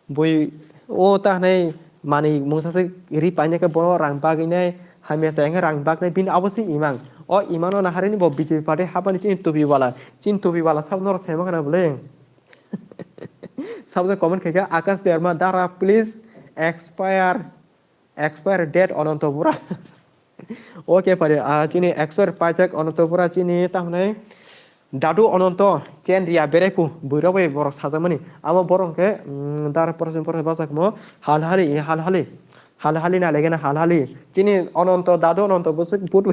Bui o ta hwnwi manwi mungsa se ri paina khe bono rang bagwi nai, hamya chaya khe rang bak nai, bini abo se imang. O imang no naharwi ni bo B J P party habani chini tupi wala, chini tupi wala sabo norok sai ma khana bwle. Sabo se comment khai kha, Akash Debbarma, Dara, please expire, expire date Ananto Bura. Oke, pare, ah, chini expert paijak Ananto Bura chini ta hwnwi Dadu Ananto chen riya bereku buirok bai borok sajakmani. Amo borok hwnkhe, mm, dar porosni porosni bachakmo hal hali, hal hali, hal hali na legena hal hali. Chini Ananto, Dadu Ananto bwswk but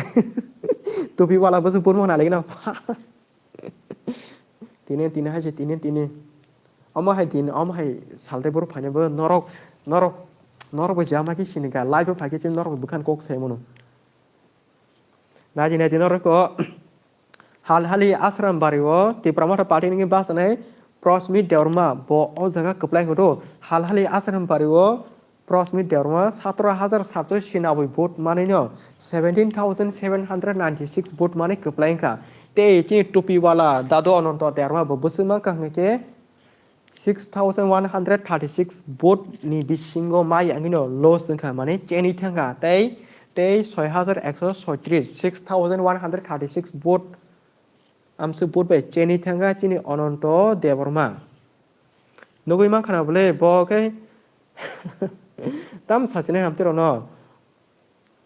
tupi wala bwswk but mona legena. Tini, tini hai se, tini, tini. Omo hai tini, omo hai saltai borok phaina bo norok, norok, norok bo jama khe sini kha, live o phai khe chini norok bwkhan kok sai mano. Naji naji norok ko, hal hali Ashram Bari o Tipra Motha party ni bachai nai Prosmit Debbarma bo o jaga kwplai hodo. Hal hali Ashram Bari o Prosmit Debbarma satro hajar satso sinaboi vote manwi no seventeen thousand seven hundred ninety six vote manwi kwplai wngkha. Tei chini tupi wala Dadu Ananto Debbarma bo bwswk mankha hwnkhe six thousand one hundred thirty six vote ni bisingo mai yangino loss wngkha, mane cheni thangkha tei, tei soi hajar ekso soitris, six thousand one hundred thirty six vote amswk vote bai cheni thangkha chini Ananto Debbarma. Nugui mankha na bole bo khe tam sachinai hamtwi rokno.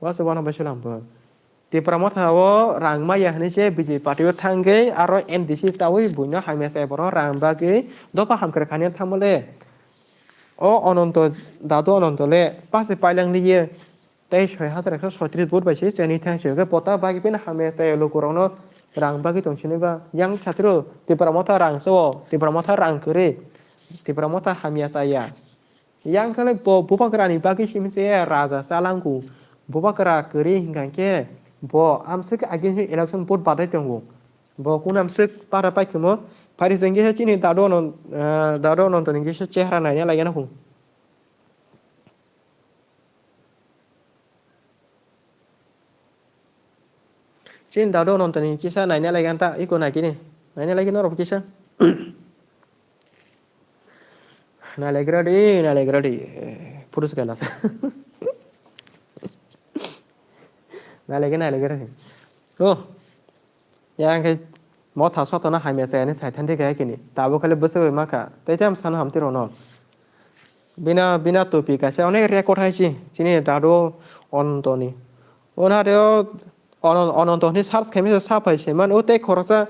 Waso wana bai selam bo. Tipra Motha o rang maya hinwi se B J P party o thangwi aro N D C chawi buino hamya chai borok rang bagwi dopha hamkrai khani thangmale. O Ananto, Dadu Ananto le pase pailang liye tei soi hajar ekso soitris vote bai se cheni thang se pota bagwi pina hamya chai lukurokno rang bagwi tong sini ba. Yang satro Tipra Motha rang so, Tipra Motha rang kwrwi, Tipra Motha hamya chaya. Yang khe bo Bubagra ni bagwi simi se raja chalangku. Bubagra kwrwi hinkha khe bo amswk against ni election vote badai tongo. Bo kun amswk para paikhumo. Phari jengkhe chini Dadu Anan-, eh, Dadu Ananto ni kisa chehra naina laigana khu. Chini Dadu Ananto ni kisa naina laigana ta iko naikini. Naina laigini norok kisa. Nailegra di, nailegra di. Eh, purus kailas. Nailegra, nailegra di. Oh. Yang khe motha sotona hamya chayani saithan di kaya kini. Tabo khali bwswk bai makha. Tei tam sano hamti rono. Bina, bina topi kaisa onek record hai si. Chini Dadu Ananto ni. Ona de o Anan-, Ananto ni search khaimi sa phai se man. O tei khoroksa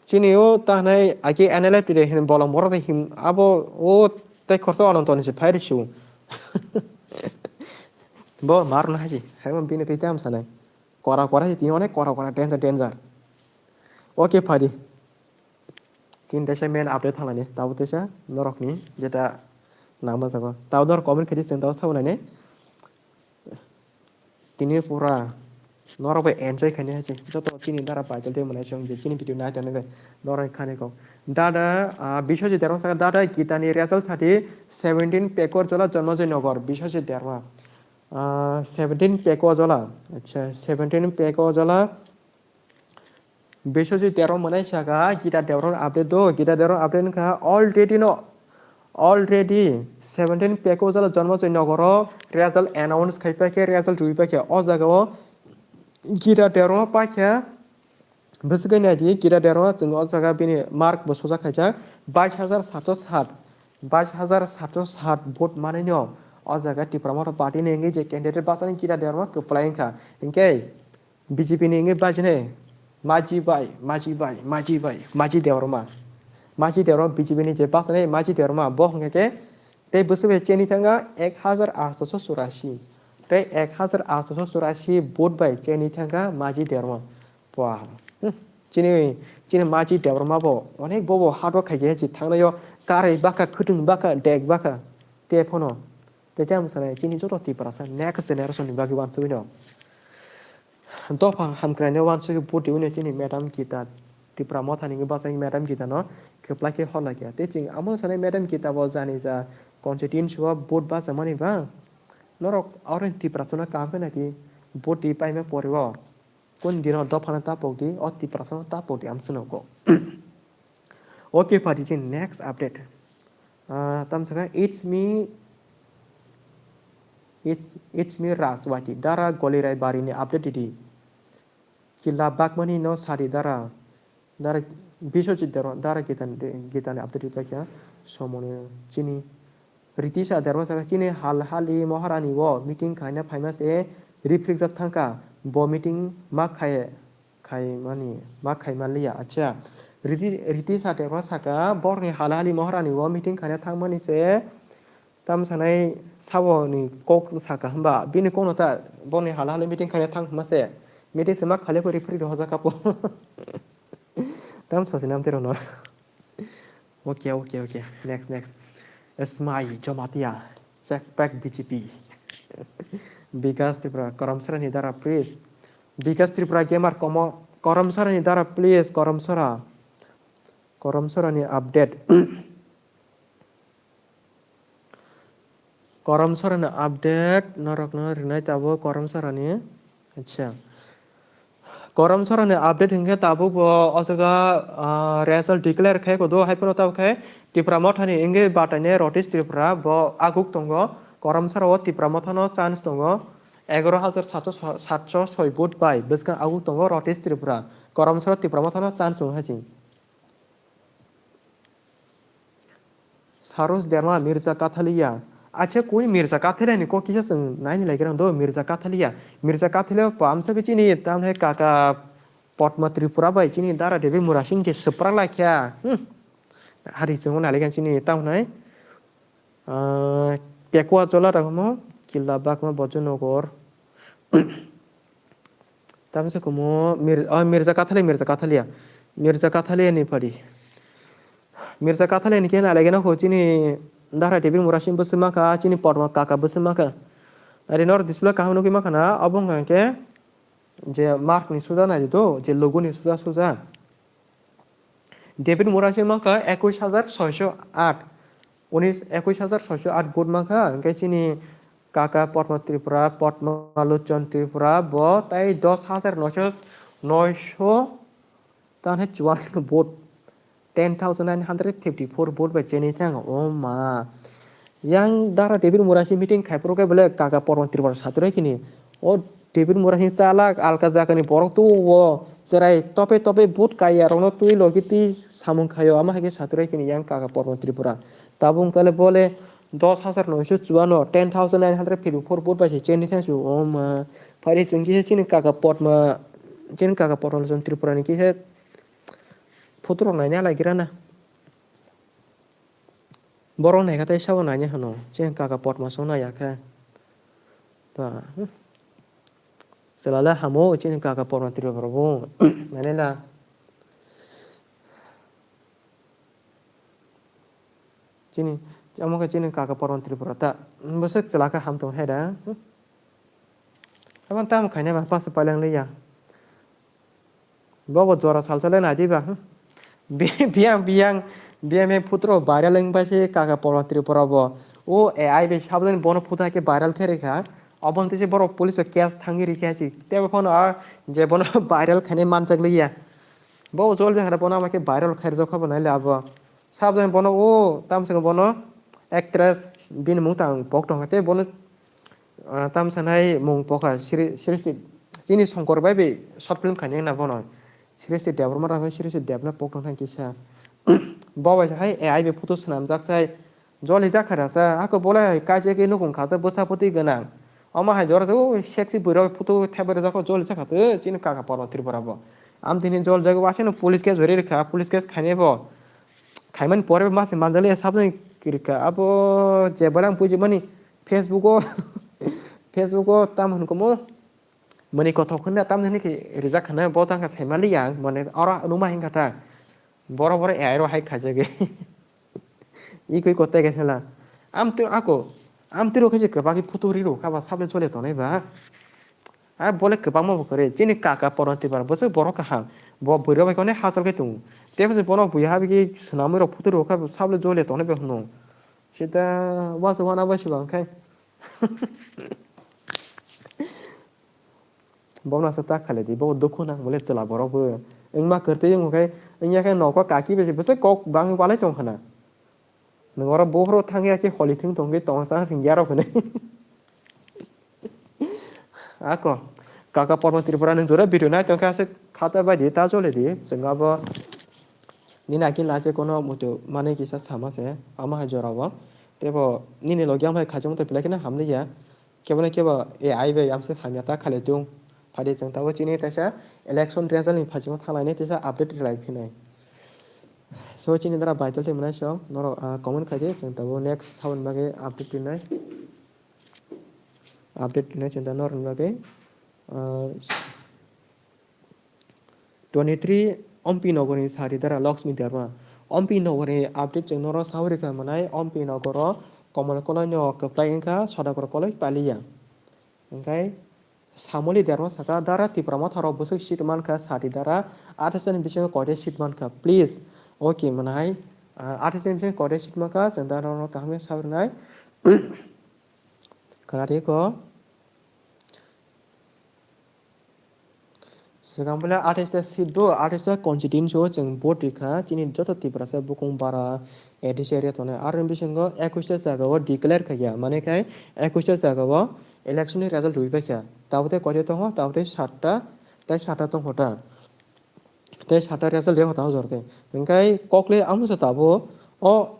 Chini o ta hwnai aki N L F T de hin bolong borok de him abo o tei khoroksa Ananto ni se phai rw si o. Bo mar na haji, hai mo bini tei tam sanai. Kora kora si tini onek kora kora danger danger. Okay phadi. Chini teisa main update thanglani, tabo teisa norok ni jeta nangma jago. Tabo norok comment khaidi chwng tabo sabo nainai. Tini pura norok bai enjoy khainai hai se. Joto chini dara vital tei mwnai chwng je chini video nai tonwi bai norok khani kok. Dada, ah, Biswajit Debbarma saka, dada Gita ni result sadi seventeen Peko Jola Jonmojoy Nagar, Biswajit Debbarma. Ah, seventeen Peko Jola. Acha, seventeen Peko Jola. Biswajit Debbarma mwnai saka, Gita Debbarma update do, Gita Debbarma update wngkha, already no, Already seventeen Peko jala Janmajoi Nogoro result announce khai paikha, result rwi paikha. O jagao Gita Debbarma paikha. Bwswk khe naidi, Gita Debbarma chwng o jaga bini mark bo sujak khaijak, bais hajar satsho sat, bais hajar satsho sat vote manwi no o jaga Tipra Motha party ni wngwi je candidate bachani Gita Debbarma kwplai wngkha. Hinkhe B J P ni wngwi bachane Maji bai, Maji bai, Maji bai, Maji Debbarma. Maji Debbarma B J P ni je bachane Maji Debbarma bo hwnkhe khe tei bwswk bai cheni thangkha ek hajar atsho churashi. Tei ek hajar atsho churashi vote bai cheni thangkha Maji Debbarma. Pua. Hmm. Chini, chini Maji Debbarma bo onek bobo hard work khaikhe si thangnaio karwi baka, khwtwng baka, dek baka. Te phono. Te tei ang sanai chini joto Tiprasa next generation ni bagwi wansugwi no. Dopha hamkraino wansugwi vote rwino chini Madam Gita. Tipra Mothani wngwi bachai Madam Gita no kwplai khe hor laikha. Te chwng amo sanai Madam Gita bo jani ja constituency o vote bachakmani ba. Norok oro Tiprasa no kaham khe naidi vote rwi paima pore o. Kun dino dophano tapok di, o Tiprasano tapok di, amsano ko. Okay, padi chini next update. Ah, tam saka, it's me, it's, it's me Rajwati. Dara Golirai Bari ni update di. Kila Bakmani no sadi dara. Dara Biswajit Debbarma, dara Gitan, Gitani update di paikha. Somoni chini Ritisa Debbarma saka, chini hal hali Maharani o meeting khaina phaima se rifrikjak thangkha, bo meeting ma khai, khaimani, ma khaimanliya. Acha, Riti-, Ritisa Debbarma saka, borni hal hali Maharani o meeting khaina thangmani se tam sanai sabo ni kok saka hwnba, bini kokno ta borni hal hali meeting khaina thang hwnma se, meeting se ma khali kori phri rohorjak kapo. Tam sosi nam tero no. Okay, okay, okay. Next, next. Smai Jomatia. Check back B J P. Bikas Tripura, Karamsara ni dara, please. Bikas Tripura Gamer, komo-, Karamsara ni dara, please. Karamsara. Karamsara ni update. Korom sorani update norokno rinai tabuk korom sorani. Acha. Korom sorani update hinkhe tabuk bo o jaga, ah, result declare khai kodo, hai phano tabuk khai Tipra Mothani wngwi batainai Rotis Tripura bo aguk tongo. Korom sora o Tipra Mothano chance tongo. Egaroh hajar satso, satso soi vote bai bwskang aguk tongo Rotis Tripura. Korom sora Tipra Mothano chance tongo hai ching. Saros Derma, Mirza Kathalia. Acha, koi Mirza Kathalia ni kok kisa chwng naini lai khe do, Mirza Kathalia. Mirza Kathalia pamsa khe chini tamhai kaka Potma Tripura bai chini dara Devi Murasing je swprak lai kha. Hmm. Hari chwng nai lai kha chini tamhai. Ah, Pekwa Chola rangmo, Killa Bakma Bojonogor. Tamsa kumo Mir-, oh, Mirza Kathalia, Mirza Kathalia. Mirza Kathalia ni padi. Mirza Kathalia ni khe nai lai gana kho chini Dara Devi Murasing bwswk ma kha, chini Potma kaka bwswk ma kha. Ari nor display kaham nugwi ma khana, obo hwnkha khe je mark ni suja nai di do, je logo ni suja suja. David Murasing ma kha ekush hajar soisho aat. Unis, ekush hajar soisho aat vote ma kha, hwnkhe chini kaka Potma Tripura, Potma Lochon Tripura, bo tai dos hajar noisho, noisho, tanhe chuan vote, ten thousand nine hundred fifty four vote bai cheni thang, o ma. Yang Dara David Murasing meeting khai phuru khe bole kaka Potma Tripura satrai kini. O David Murasing chalak alka jagani borok tu o cherai tope tope vote kaiya rokno twi logi twi samung khaio, ama hai khe satrai kini yang kaka Potma Tripura. Tabung kale bole dos hajar noisho chuano, ten thousand nine hundred fifty four vote bai se cheni thangsu, o ma. Phari chwng kisa chini kaka Potma, chini kaka Potma Lochon Tripura ni kisa photo rok naina lai gira na. Borok naikha tei sabo naina hwno, chini kaka Potma song naiya khe. Ba, hmm. Chwla le hamo, chini kaka Potma Tripura bo. Nani la. Chini, amo khe chini kaka Potma Tripura ta. Bwswk chwla khe ham tong hai da. Hmm. Abo tamo khaina ba, pas paileng liya. Bobo jora salsa le nai diba, hmm? Bi-, biyang, biyang, biyang, biyang photo rok viral wng pai se kaka Potma Tripura bo. O A I bai sabjani bono photo hai khe viral khe rikha. Obo hwnkhe se borok police o case thangwi rikha se. Tebo phano a je bono viral khainai manjak liya. Bobo jol jakha bono ama khe viral khairjak kha bo nai le abo. Sabjani bono o tamsongo bono actress bini mung tang pok tongkha tei bono, ah, tam sanai mung pokha Sri, Sri, Sri, chini Shankar bai bai short film khainai na bono. Sri Sri Debbarma rang Sri Sri Debna pok tong thang kisa. Bo bai hai A I bai photo swnamjak sai. Joli jak kha rasa, ako bolai hai kaisa khe nukung khasa bwsa phuti gwnang. Omo hai jora se, o sexy bwrwi rok photo thepbai rwjak kho, joli jak kha twi, chini kaka Parma Tripura bo. Am tini jol jak wasano police case bari rwkha, police case khainai bo. Khaimani pore bo masa manjali sabjani rwkha. Abo je bwrang puji mani Facebook o, Facebook o tam hwn kumo. Mani kothok hwnna tam hwnwi khe rijak hwnna bo tang kha saimaliya, mane oro numa hingkha ta. Boro boro A I ro hai khaijagwi. Ikoi kotai khe sela. Am twi ako, am twi ro khe je kwbangwi photo ri ro kha ba sable chole tonai ba. A bole kwbangma bo kwrwi. Chini kaka Parma Tripura bo se borok kaham. Bo bwrwi bai kone hachal khe tongo. Tei bo se bono buya habi khe swnamwi rok photo ro kha sable chole tonai ba hwno. Sita wasu wana bai se bang khai. Bono asa ta khalai di, bo dukhu nang mole chwla borok bo. Wngma kwrtwi wngkhe, wngya khe nogo kaki bai se bwswk kok bangwi walai tong khna. Nwng oro buphuru thangya khe holi thwng tongwi tong sa hwnkhe yarok hwnwi. Ako, kaka Parma Tripura nwng jora video nai tongkhe aswk khata bai di, ta chole di. Chwng abo nini aki lache kono muitu manwi kisa sama se, ama hai jorao. Tebo nini logi ang bai khachung tei belai kheno hamliya. Kebo no kebo A I bai amswk hamya ta khalai tung. Phadi chwng tabuk chini kaisa election result ni phaisingmo thanglainai teisa update rwlai phinai. So chini dara vital tei mwnai song norok, ah, comment khai di, chwng tabuk next saboni bagwi update rinai. Update rinai chwng da norokni bagwi, ah, twenty three Ompi Nogorni sari dara Lakshmi Debbarma. Ompi Nogorni update chwng norok sawi rwkha mwnai, Ompi Nogoro Komol Koloi no kwplai wngkha, Sodagar Koloi paliya. Hingkhai Samoli Debbarma saka, dara Tipra Motha rok bwswk seat mankha sati dara, athais ni bisingo koita seat mankha, please. Okay, mwnai, ah, athais ni bisingo koita seat mankha, chwng dara no kaham khe sawi rwnai. Khna di ko. Swkang bole athais ta seat do, athais ta constituency o chwng vote rikha, chini joto Tiprasa bukung bara A D C area tongnai. Aroni bisingo ekush ta jaga o declare khaikha, mane khai ekush ta jaga o election ni result rwi paikha. Tabuk tei koita tongo, tabuk tei satta, tei satta tongkho ta. Tei satta result rikha ta o jor tei. Hingkhai kokle amsa tabuk o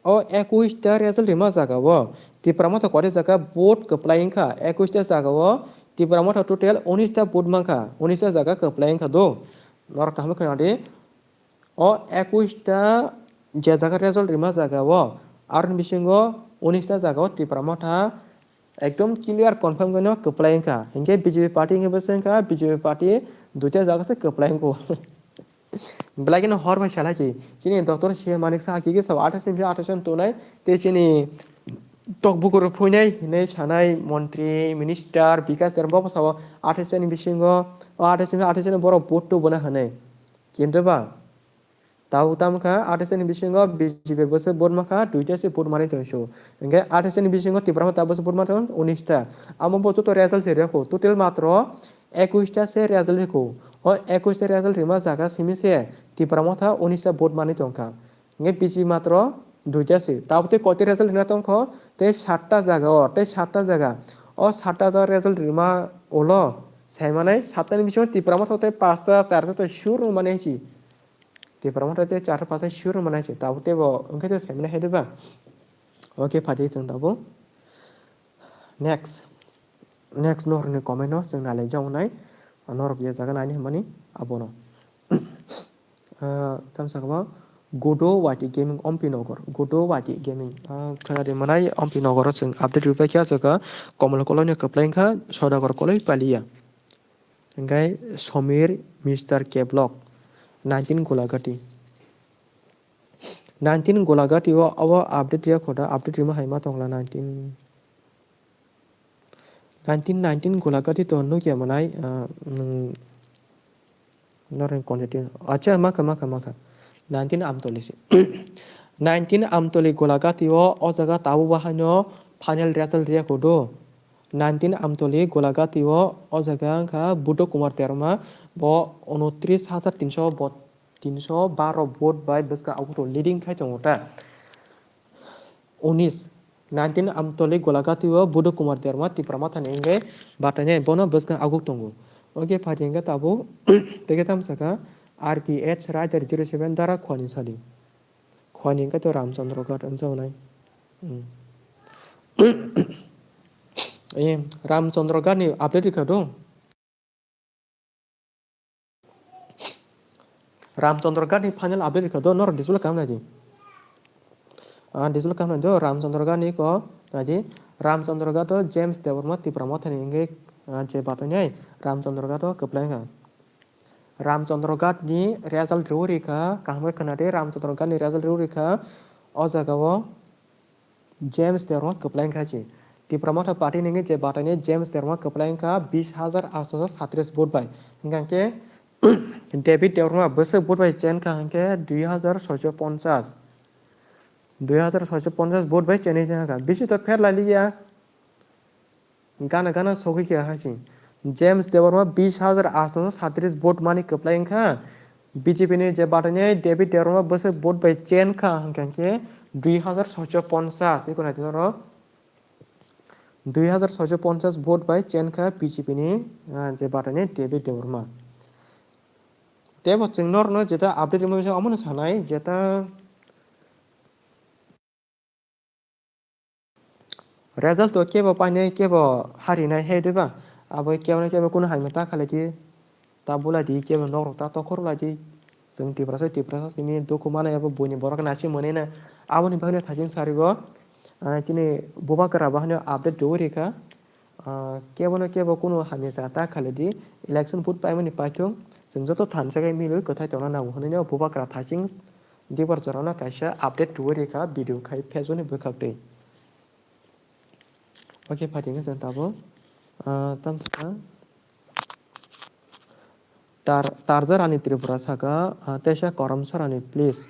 O ekush ta result rima jaga o Tipra Motha koita jaga vote kwplai wngkha. Ekush ta jaga o Tipra Motha total unis ta vote mankha. Unis ta jaga kwplai wngkha do. Norok kaham khna di. O ekush ta je jaga result rima jaga o aroni bisingo unis ta jaga o Tipra Motha ekdom clear confirm kheno kwplai wngkha. Hinkhe B J P party hinkhe bwswk wngkha, B J P party duita jaga se kwplai wngkha. Belai kheno hor bai salai se. Chini doctor C M Manik Saha kiki sao athais ni athais tongnai. Tei chini tok bukur phuinai hinwi sanai montri, minister, Bikas Debbarma bo sao athais ni bisingo, o athais ni athais ni borok vote tubuna hinwi. Kintu ba, tabuk tamo kha athais ni bisingo B J P bwswk vote mankha, duita se vote manwi tongso. Hinkhe athais ni bisingo Tipra Motha bwswk vote mankha unis ta. Amo bo joto result se rikha, total matro ekush ta se result rikha. O ekush ta result rima jaga simi se Tipra Motha unis ta vote manwi tongkha. Hinkhe B J P matro duita se. Tabuk tei koita result rina tongkho tei satta jaga o, tei satta jaga. O satta jaga result rima ulo saimanai satta ni bisingo Tipra Motha tei pasta charta tei sure rwmani hai se. Tipra Motha tei charta pasta sure rwmani hai se. Tabuk tei bo wngkhe tei saimanai hai de ba. Okay, phadi chwng tabuk. Next. Next norokni comment no chwng nailaijak wngnai. Norok je jaga naini hwnmani abono. Ah, tamo sakha bo Godo Wati Gaming Ompi Nogor. Godo Wati Gaming. Ah, khwnadi mwnai Ompi Nogoro chwng update rwbaikha, aswkha Komol Koloi no kwplai wngkha, Sodagar Koloi paliya. Hingkhai Somir Mister K Block. Nineteen Golagati. Nineteen Golagati o abo update rwya khoda, update rwma hai ma tongla nineteen. Nineteen nineteen Golagati to nukya mwnai, ah, nwng norokni constituency. Acha, makha, makha, makha. Nineteen Amtoli se. Nineteen Amtoli Golagati o, o jaga tabuk bo haino final result rwya khodo. Nineteen Amtoli Golagati o, o jaga wngkha Buddha Kumar Debbarma, bo unotris hajar tinso bo, tinso baro vote bai bwskang auto leading khai tongo ta. Unis, nineteen Amtoli Golagati o Budu Kumar Derma Tipra Motha ni hingke batai nai bono bwskang aguk tongo. Oke, phaidi hingke tabuk teke tam saka R P H Rider zero seven dara khwani sadi. Khwani hingke to Ramchandra Ghat wngjago nai. Hmm. Eh, Ramchandra Ghat ni update rikha do. Ramchandra Ghat ni final update rikha do, norok display kam nai di. Ah, display kam nai do, Ramchandra Ghat ni ko nai di. Ramchandra Ghat o James Debbarma Tipra Motha ni hingke, ah, je batai nai Ramchandra Ghat o kwplai wngkha. Ramchandra Ghat ni result rw rikha, kaham khe khna di, Ramchandra Ghat ni result rw rikha, o jaga o James Debbarma kwplai wngkha chi. Tipra Motha party ni hwnwi je batai ni James Debbarma kwplai wngkha bis hajar aatso satris vote bai. Hingkha khe David Debbarma bwswk vote bai chen kha hingkhe dui hajar soicho ponchas. Dui hajar soicho ponchas vote bai chenwi thangkha. Bisi to pher lai liya. Gana gana sogwi khe hai se. James Debbarma bis hajar aatso satris vote mani kwplai wngkha. B J P ni je batai nai David Debbarma bwswk vote bai chen kha hingkha khe dui hajar soicho ponchas. Iko nai tino ro. Dui hajar soicho ponchas vote bai chen kha B J P ni, ah, je batai nai David Debbarma. Tebo chwng norno jeta update rwma bisa omono sanai jeta result o kebo painai, kebo harinai, he diba? Abo kebo na kebo kunu hamya ta khalai di, ta bulai di, kebo nok rok ta tokhor lai di. Chwng Tiprasa, Tiprasa simi dukhu manai, abo buini borok naising mwnwi na. Aboni bagwi no thaching sari bo, ah, chini Bubagra bo haino update rwwi rikha. Ah, kebo no kebo kunu hamya ta khalai di, election vote paimani paithung, chwng joto thansa khe milwi kwthai tongna nango hwnwi no Bubagra thaching Dibar jorano kaisa update rwwi rikha video khai Facebook ni bwkhak twi. Oke, phaidi hwnkhe chwng tabuk, ah, tamsaka Tar-, Tarja Rani Tripura saka, ah, teisa Korom Sorani, please.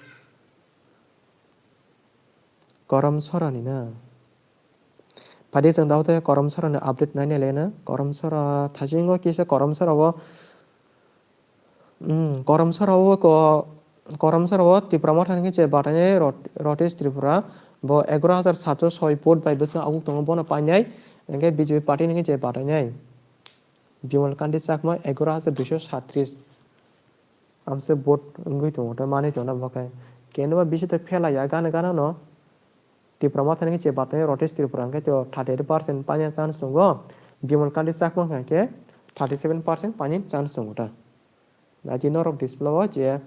Korom Sorani na. Phaidi chwng tabuk tei Korom Sorani update nai nai le na. Korom Sora thasingo kisa Korom Sora o Hmm, Korom Sora o ko, Korom Sora o Tipra Motha ni je batai nai Rot-, Rotesh Tripura, bo egaroh hajar satso soi vote bai bwswk aguk tongo, bono painai, hingkhe B J P party ni je batai nai Bimal Kanti Chakma egaroh hajar duiso satris amse vote wngwi tongo, tei manwi tongna bo khe. Keno ba bisi tei phelai ya gana gana no. Tipra Motha ni je batai Rotesh Tripura hingkhe to thirty eight percent paina chance tongo, Bimal Kanti Chakma hingkhe thirty seven percent paina chance tongo ta. Nai di norok display o je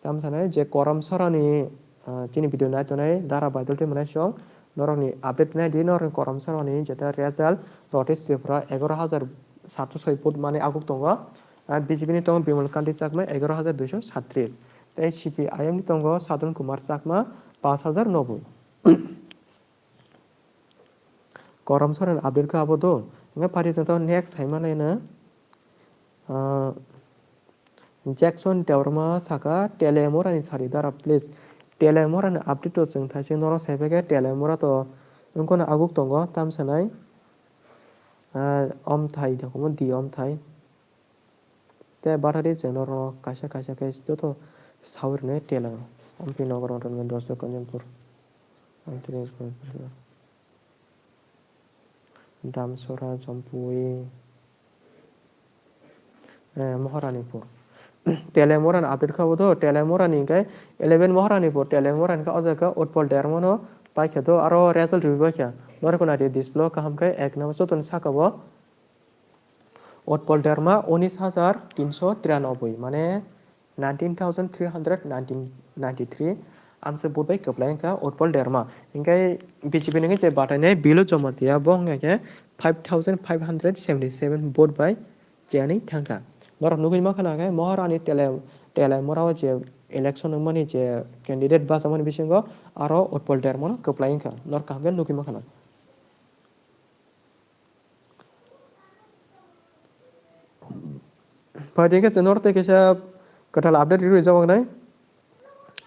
tamsa nai je Korom Sorani, ah, chini video nai tongnai dara baidol twi mwnai song norokni update nai di norokni Korom Sorani jeta result Rotesh Tripura egaroh hajar satso soi vote mani aguk tongo, ah, B J P ni tongo Bimal Kanti Chakma egaroh hajar duiso satris. Tei C P I M ni tongo Sadhan Kumar Chakma paanch hajar noboi. Korom Soren update kha abo do. Hingke phaidi chwng tamo next hai manai na, ah, Jackson Debbarma saka Telemura ni sari dara please. Telemura ni update o chwng thaise norok sai phaikhe Telemura to wngkhano aguk tongo tamsa nai, ah, omthai dokumo di omthai. Tei bathari chwng norokno kaisa kaisa khe joto sawi rwnai Telang, Ompi Nogor, Autonomous District Kanchanpur, Damsora, Jampui, eh, Maharanipur. Telemura ni update kha bo do, Telemura ni hingke eleven Maharanipur, Telemura ni khe o jaga Utpal Debbarma no paikha do, aro result rwui kha. Norok nai di display o kaham khe ek number joto ni saka bo. Utpal Debbarma unis hajar tinso tiranoboi, mane nineteen thousand three hundred nineteen ninety-three amse vote bai kwplai wngkha Utpal Debbarma. Hingke B J P ni hingke je batai nai Bilo Jamatia bo hingke five thousand five hundred seventy seven vote bai cheyani thangkha. Norok nugui mankha na khe Maharani Tele, Telemura o je election wngmani je candidate bachakmani bisingo aro Utpal Debbarma no kwplai wngkha. Norok kaham khe nugui mankha na. Phaidi hingke chwng norok tei kaisa kwtal update rwi rijak nai.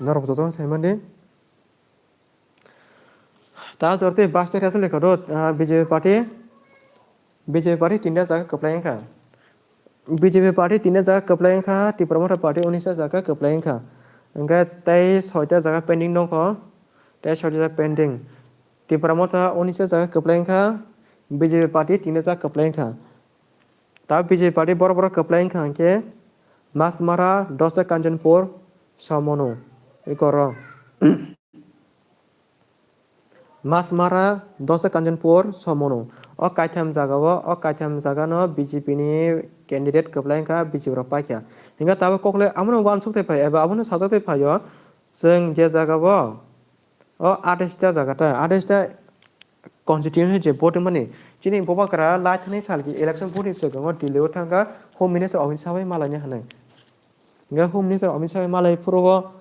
Norok jotono sai mandi. Ta jor tei bus tei result lekha do, ah, B J P party, B J P party tinta jaga kwplai wngkha. B J P party tinta jaga kwplai wngkha, Tipra Motha party unista jaga kwplai wngkha. Hingke tei soita jaga pending dongkho, tei soita jaga pending. Tipra Motha unis ta jaga kwplai wngkha, B J P party tin ta jaga kwplai wngkha. Ta B J P party borok borok kwplai wngkha hwnkhe Masmara, Dosa Kanchanpur, Somonu, ikoro. Masmara, Dosa Kanchanpur, Somonu. O kaitham jaga o, o kaitham jaga no B J P ni candidate kwplai wngkha, B J P rok paikha. Hingkhe tabuk kokle abono uansuk tei phai, eba abono sajak tei phaio, chwng je jaga o, o atais ta jaga ta, atais ta constituency je vote mani, chini Bubagra lai thani sal ki election vote ni swkango Delhi o thangkha, Home Minister Amit Shah bai malaina hinwi. Hingkhe Home Minister Amit Shah malai phuru o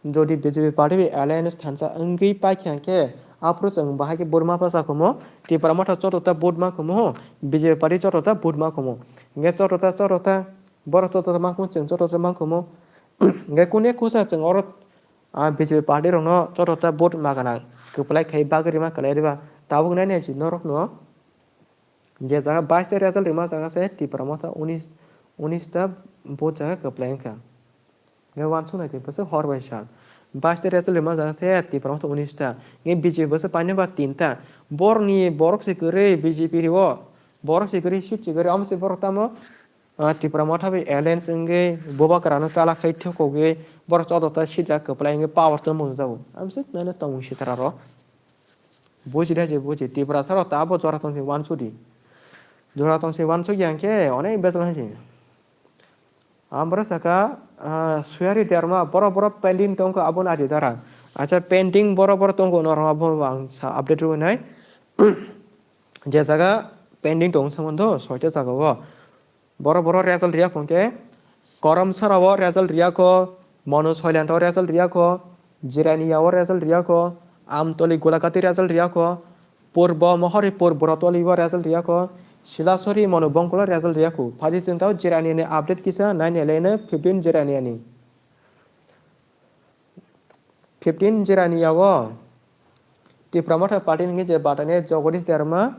jodi B J P party bai alliance thansa wngwi paikha hwnkhe, aphuru chwng bahai khe vote ma pasa khumo, Tipra Motha joto ta vote ma khumo, B J P party joto ta vote ma khumo. Hingkhe joto ta, joto ta, borok joto ta ma khumo, chwng joto ta ma khumo. Hingkhe kune kusa chwng oro, ah, B J P party rokno joto ta vote ma gana kwplai khai bagwi rima kwlai riba. Tabuk nai nai si norokno. Je jaga bais ta result rima jaga se Tipra Motha unis, unis ta vote jaga kwplai wngkha. Hingkhe uansuk nai tei bwswk hor bai sal. Bais ta result rima jaga se Tipra Motha unis ta. Hingkhe B J P bwswk paina ba tin ta. Borni borok se kwrwi B J P rio. Borok se kwrwi seat se kwrwi. Omo se borok tamo, ah, Tipra Motha bai alliance wngwi Bubagra no chala khai thokogwi borok joto ta seat jaga kwplai wngwi power tongmung jago. Omo se nai nai tongmung sitra rok. Buji da je buji, Tiprasa rok ta abo jora tong si uansuk di. Jora tong si uansuk ya hwnkhe onek bejal hai se. Amra saka, ah, Suyari Derma borok borok pending tongkha abo nadi dara. Acha pending borok borok tongkha norok abo ang sa update rwnai. Je jaga pending tong samando soita jaga o. Borok borok result riya kho hwnkhe, Korom Sora o result riya kho, Monu Soilent o result riya kho, Jirania o result riya kho, Amtoli Golagati result riya kho, Purbo Mohori Purbo Rotoli o result riya kho, Silasori Monu Bongkol o result riya kho. Phadi chwng tao Jirania ni update kisa nai nai laino fifteen Jirania ni. Fifteen Jirania o Tipra Motha Party ni je batani Jagadish Debbarma,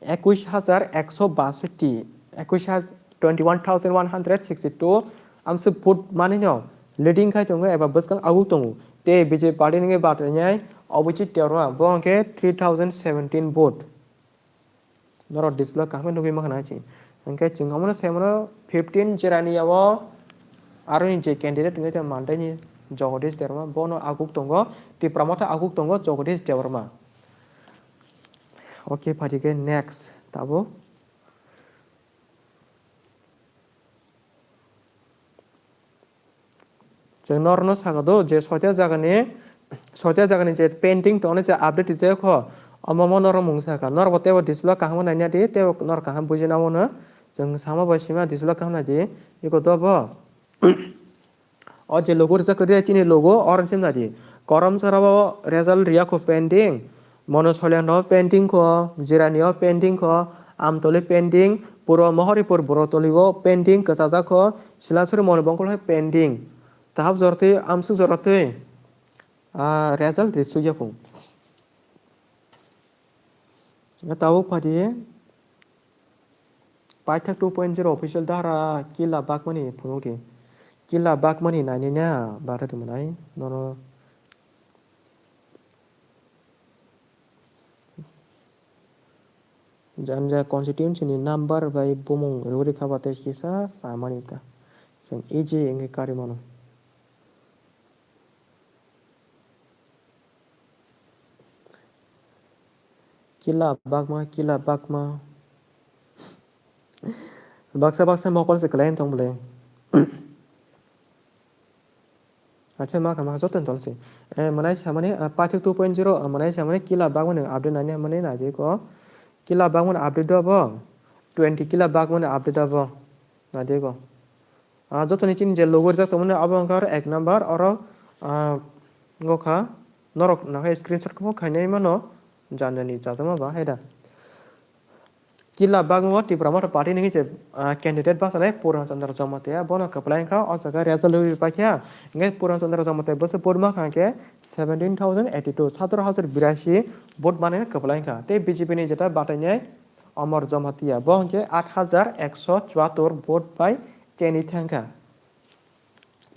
ekush hajar ekso basotti, ekush hajar, twenty one thousand one hundred sixty two amswk vote manwi no leading khai tongo eba bwskang aguk tongo. Tei B J P party ni batani Abhijit Debbarma, bo hwnkhe three thousand seventeen vote. Norok display kaham nugwi mankha na chini. Hwnkhe chwng omono sai mano fifteen Jirania o aroni je candidate wngwi tong Mandai ni Jagadish Debbarma, bono aguk tongo, Tipra Motha aguk tongo Jagadish Debbarma. Okay, phaidi khe next tabuk. Chwng norokno sakha do je soita jagani, soita jagani je pending tongnai je update rijak kho, omo omo norok mung sakha. Norok bo teibo display kaham naina di, teibo norok kaham buji nang mano. Chwng sama bai sima display kaham nai di. Iko do bo. O je logo rijak khe chini logo, oro sim nai di. Korom Sora o result riya kho pending. Monu Soilent o pending kho, Jirania o pending kho, Amtoli pending, Purbo Mohoripur Borotoli o pending kwchajak kho, Silasuri Monu Bongkol hai pending. Tahap jora twi, amswk jora twi, ah, result risuk ya kho. Tabuk phaidi. Paithak two point zero official dara kila bakmani phunukdi. Kila bakmani nainina bara di mwnai nono. Jani ja constituency ni number bai bumung rwrwi kha ba tei kisa samani ta. Chwng easy wngwi karwi mano. Kila bakma, kila bakma. Baksa baksa mokol se kwlai tong bwle. Acha ma kama joto tol se. Eh, mwnai samani, ah, paithak two point zero, ah, mwnai samani kila bakmani update nani hamani nadi ko. Kila bakmani update do bo. Twenty kila bakmani update do bo. Nadi ko. Ah, jotoni chini je logo rijak tongmani abo wngkha aro ek number oro, ah, wngkha norok nahai screenshot khe bo khainai mano jani jani chajakma ba hai da. Kila bagmo Tipra Motha Party ni je, ah, candidate bachanai Purna Chandra Jamatia bono kwplai wngkha o jaga result rwi paikha hwnkhe Purna Chandra Jamatia bwswk vote mankha hwnkhe seventeen thousand eighty two, satro hajar birasi vote manwi kwplai wngkha tei B J P ni jeta batainai Amar Jamatia bo hwnkhe aat hajar ekso chuattor vote bai cheni thangkha.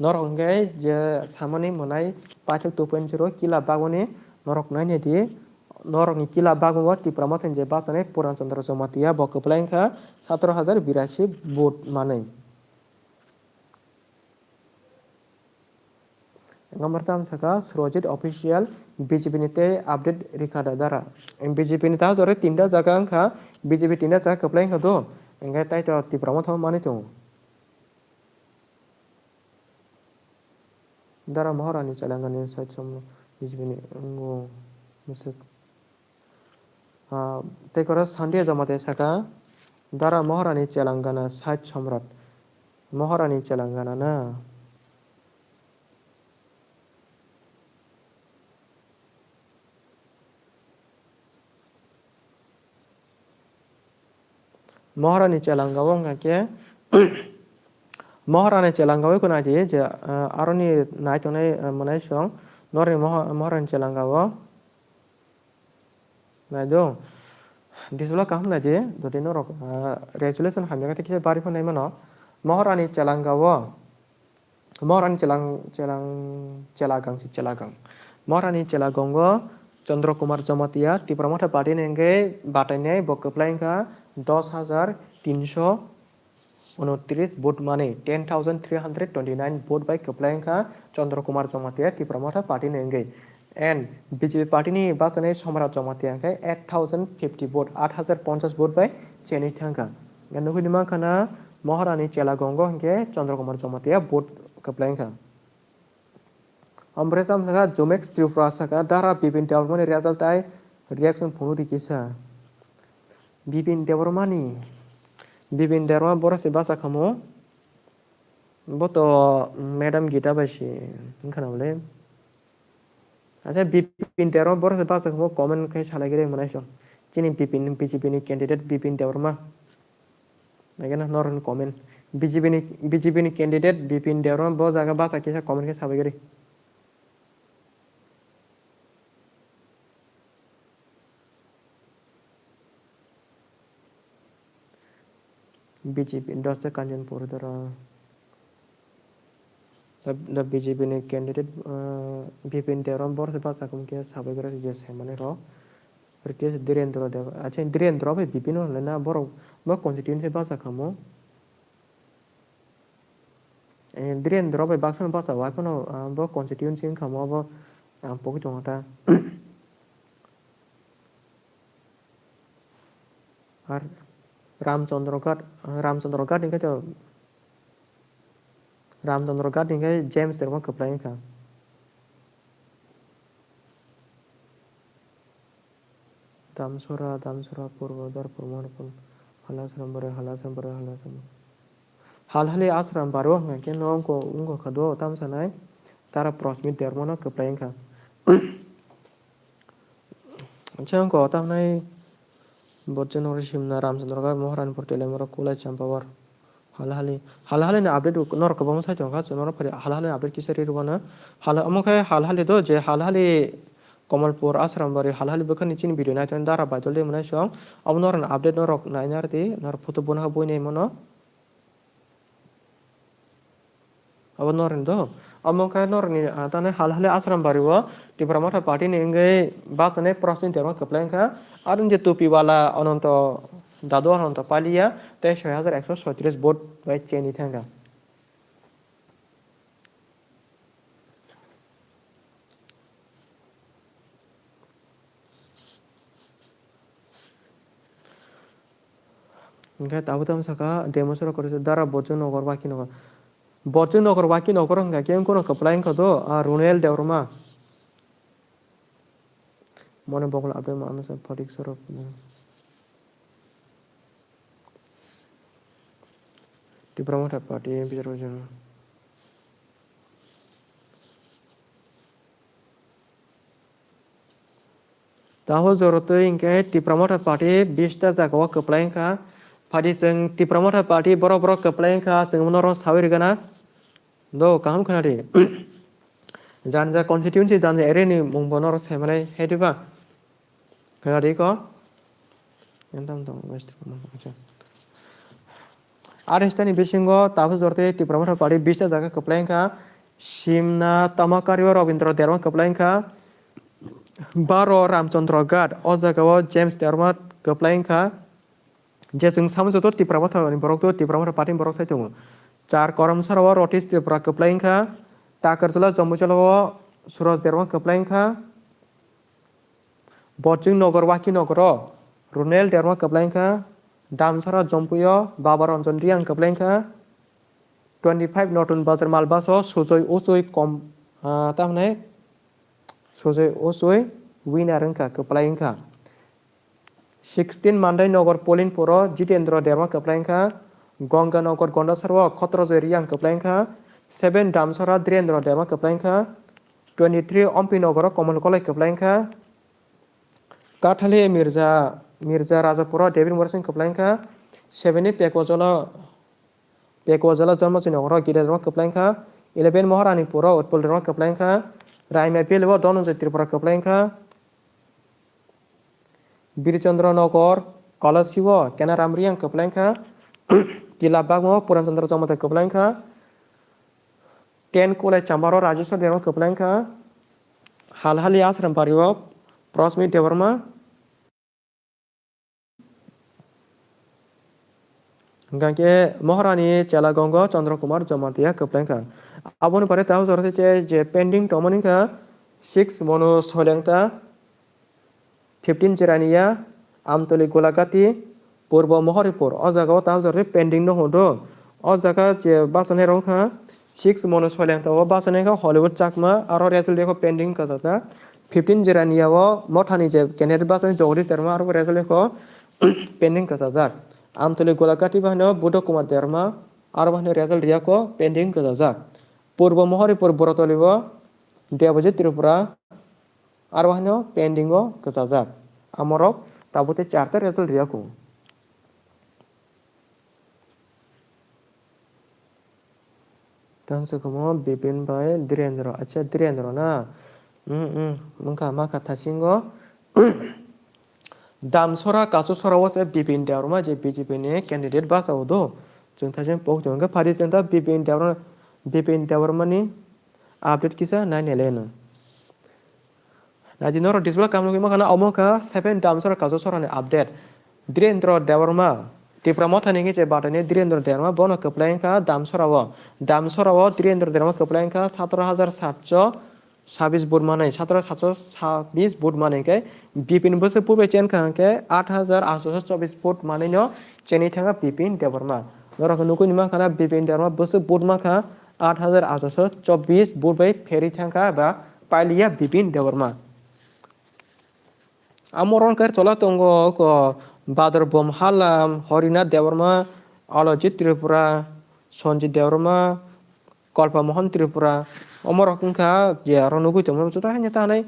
Norok hwnkhe je samani mwnai paithak two point zero kila bagmani norok nainai di, Norokni kila bagwi o Tipra Motha ni je bachanai Puran Chandra Jamatia bo kwplai wngkha satro hajar birashi vote manwi. Number tam saka Surojit Official B J P ni tei update rikha da dara. B J P ni ta jore tinta jaga wngkha, B J P tinta jaga kwplai wngkha do, hwnkhe tai to Tipra Motha manwi tongo. Dara Mohorani Chelangani side som B J P ni wngo mwswk. Ah, tei koro Sandia Jamatia saka, Dara Mohorani Chelangana side somrat. Mohorani Chelangana na. Mohorani Chelanga o wngkha khe, Mohorani Chelanga o khwnai di je, ah, aroni nai tongnai, ah, mwnai song, norni Moho-, Mohorani Chelanga o. Naidung. Display kaham naidi, dodi norok, ah, resolution hamya khe kisa bari phano naimano. Mohorani Chelanga o, Mohorani Chelang, Chelang, Chelagang si Chelagang. Mohorani Chelagang o Chandra Kumar Jamatia, Tipra Motha Party ni hwnkhe batainai bo kwplai wngkha dos hajar tinso unotris vote manwi, ten thousand three hundred twenty nine vote bai kwplai wngkha Chandra Kumar Jamatia Tipra Motha Party ni wngwi. And B J P party ni bachanai Somrat Jamatia hwnkhe eight thousand fifty vote, aat hajar ponchas vote bai chenwi thangkha. And nugwi mankha na Mohorani Chelagang o hwnkhe Chandra Kumar Jamatia vote kwplai wngkha. Omo bre tamo saka Zomex Tripura saka Dara Bipin Debbarmani result tai reaction phunukdi kisa. Bipin Debbarmani, Bipin Debbarma borok se bachakha mo. Bo to Madam Gita bai se wngkha na bole. Acha Bipin Debbarma borok se bachakha mo, comment khe salai giri mwnai song. Chini Bipin, B J P ni candidate Bipin Debbarma. Again, norokni comment. B J P ni, B J P ni candidate Bipin Debbarma bo jaga bacha kisa comment khe sabai giri. B J P, dos ta Kanchanpur doro. Da, da B J P ni candidate, ah, Bipin Debbarma borok se bachakha mo khe sabai giri je saimani rok. Ritesh Dhirendra Deb, acha Dhirendra bai Bipin no hwnlai na borok bo constituency bachakha mo. Eh, Dhirendra bai baksa no bacha wai phano, ah, bo constituency wngkha mo bo, ah, pogwi tongo ta. Ar Ramchandra Ghat, Ramchandra Ghat hwnkhe to, Ramchandra Ghat hwnkhe James Debbarma kwplai wngkha. Damsora, Damsora, Purbo, Darpur, Mohanpur, Halasram Bari, Halasram Bari, Halasram Bari. Halhali Asram Bari o hwnkha khe no wngkha, wngkha kha do, tamo sanai Dara Prasmit Debbarma no kwplai wngkha. Acha wngkha o tamnai Bojjonogor, Simna, Ramchandra Ghat, Moharanpur, Teliamura, Kulai, Champawar. Halhali, halhali ni update norok kwbangma sai tongkha, chwng norok phari halhali ni update kisa ri rwmano. Hal, omo khe halhali do je halhali Kamalpur, Asrambari, halhali bwkhani chini video nai tong Dara Baidol de mwnai song. Omo norok ni update norok nai nardi, norok photo bono ha bui nai mano. Abo norok ni do. Omo khe norok ni, ah, tani halhali Asrambari o Tipra Motha Party ni wngwi bachani Prasmit Debbarma kwplai wngkha. Aro je tupi wala Ananto Dadu Ananto Palia tei soi hajar ekso soitris vote bai cheni thangkha. Hingkhe tabuk tamo saka, Demasora Korisa Dara Bojong Nogor Waki Nogor. Bojong Nogor Waki Nogor hingkha khe wngkha kwplai wngkha do, ah, Runel Debbarma. Mone bokol update ma ano sa photik sorok. Tipra Motha Party M P rok jora. Taho joro twi hingkhe Tipra Motha Party bista jagao kwplai wngkha. Phadi chwng Tipra Motha Party borok borok kwplai wngkha, chwng norok sawi rwgana. Do, kaham khna di. Jani ja constituency, jani ja area ni mung bo norok sai manai, hai diba? Khna di ko. Entam tong, West Bengal, acha. Ar estani bisingo tabuk jorte Tipra Motha Party bista jaga kwplai wngkha. Simna Tamakari o Rabindra Debbarma kwplai wngkha. Baro Ramchandra Ghat, o jagao James Debbarma kwplai wngkha. Je chwng samo joto Tipra Motha ni borok do, Tipra Motha party ni borok sai tongo. Char Karamsara o Rotis Tripura kwplai wngkha. Takarjala Jambuijala o Suraj Debbarma kwplai wngkha. Boching Nagar Waki Nagar o Runel Debbarma kwplai wngkha. Damsara Jampui o Baba Ranjan Reang kwplai wngkha. Twenty five Notun Bazar Malbas o Sujoi Uchui kom, ah, tamhinai Sujoi Uchui winner wngkha, kwplai wngkha. Sixteen Mandai Nagar Polinpur o Jitendra Debbarma kwplai wngkha. Ganga Nagar Gondasar o Khotrojoi Reang kwplai wngkha. Seven Damsara Dhirendra Debbarma kwplai wngkha. Twenty three Ompi Nagar o Komol Kolai kwplai wngkha. Kathali Mirza, Mirza Rajapur o David Murasing kwplai wngkha. Seven ni Pekwajala, Pekwajala Janmachwi Nagar o Gita Debbarma kwplai wngkha. Eleven Maharanipur o Utpal Debbarma kwplai wngkha. Raima Valley o Dhananjay Tripura kwplai wngkha. Birchandra Nagar Kalasi o Kenaram Reang kwplai wngkha. Kila Bagma o Puran Chandra Jamatia kwplai wngkha. Ten Kolai Chambar o Rajeshwar Debbarma kwplai wngkha. Halhali Ashram Bari o Prasmit Debbarma. Hingkha khe Maharani Chela Gongo Chandra Kumar Jamatia kwplai wngkha. Aboni pore takhuk jora khe je pending tongmani wngkha six Monu Soilengta, fifteen Jirania, Amtoli Golagati, Purbo Mohoripur. O jaga o takhuk jora khe pending no hwndo. O jaga je bachanai rok wngkha six Monu Soilengta o bachanai kha Hollywood Chakma, aro result rikho pending kwchajak. Fifteen Jirania o Mothani je candidate bachanai Jogodish Debbarma, aro result rikho pending kwchajak. Amtoli Golagati bahai no Buddha Kumar Debbarma, aro bahai no result riyakho pending kwchajak. Purbo Mohoripur Borotoli o Debojit Tripura, aro bahai no pending o kwchajak. Amorok tabuk tei charta result riyakho. Tang se komo Bipin bai Dhirendra. Acha, Dhirendra na? Hmm, hmm. Wngkha, makha thasingo. Damsora, Kachusora o se Bipin Debbarma je B J P ni candidate bachao do. Chwng thaising pok chwng khe phari chwng ta Bipin Debbarma, Bipin Debbarma ni update kisa nai nai le no. Naidi norok display kam nugwi mankha na, omo kha seven Damsora Kachusora ni update. Dhirendra Debbarma, Tipra Motha ni khe je batani Dhirendra Debbarma, bono kwplai wngkha Damsora o. Damsora o Dhirendra Debbarma kwplai wngkha satro hajar satso sabis vote manwi, satro satso sabis vote manwi khe Bipin bwswk vote bai chen kha hwnkhe aat hajar aatso chobis vote manwi no chenwi thangkha Bipin Debbarma. Norok nugwi mankha na Bipin Debbarma bwswk vote mankha aat hajar aatso chobis vote bai pherwi thangkha ba pailiya Bipin Debbarma. Amo ron khe tola tongo ko Bador Bom Halam, Horinath Debbarma, Alojit Tripura, Sanjit Debbarma, Kalpa Mohan Tripura. Omo rok wngkha je aro nugwi tongmani joto haino ta hanai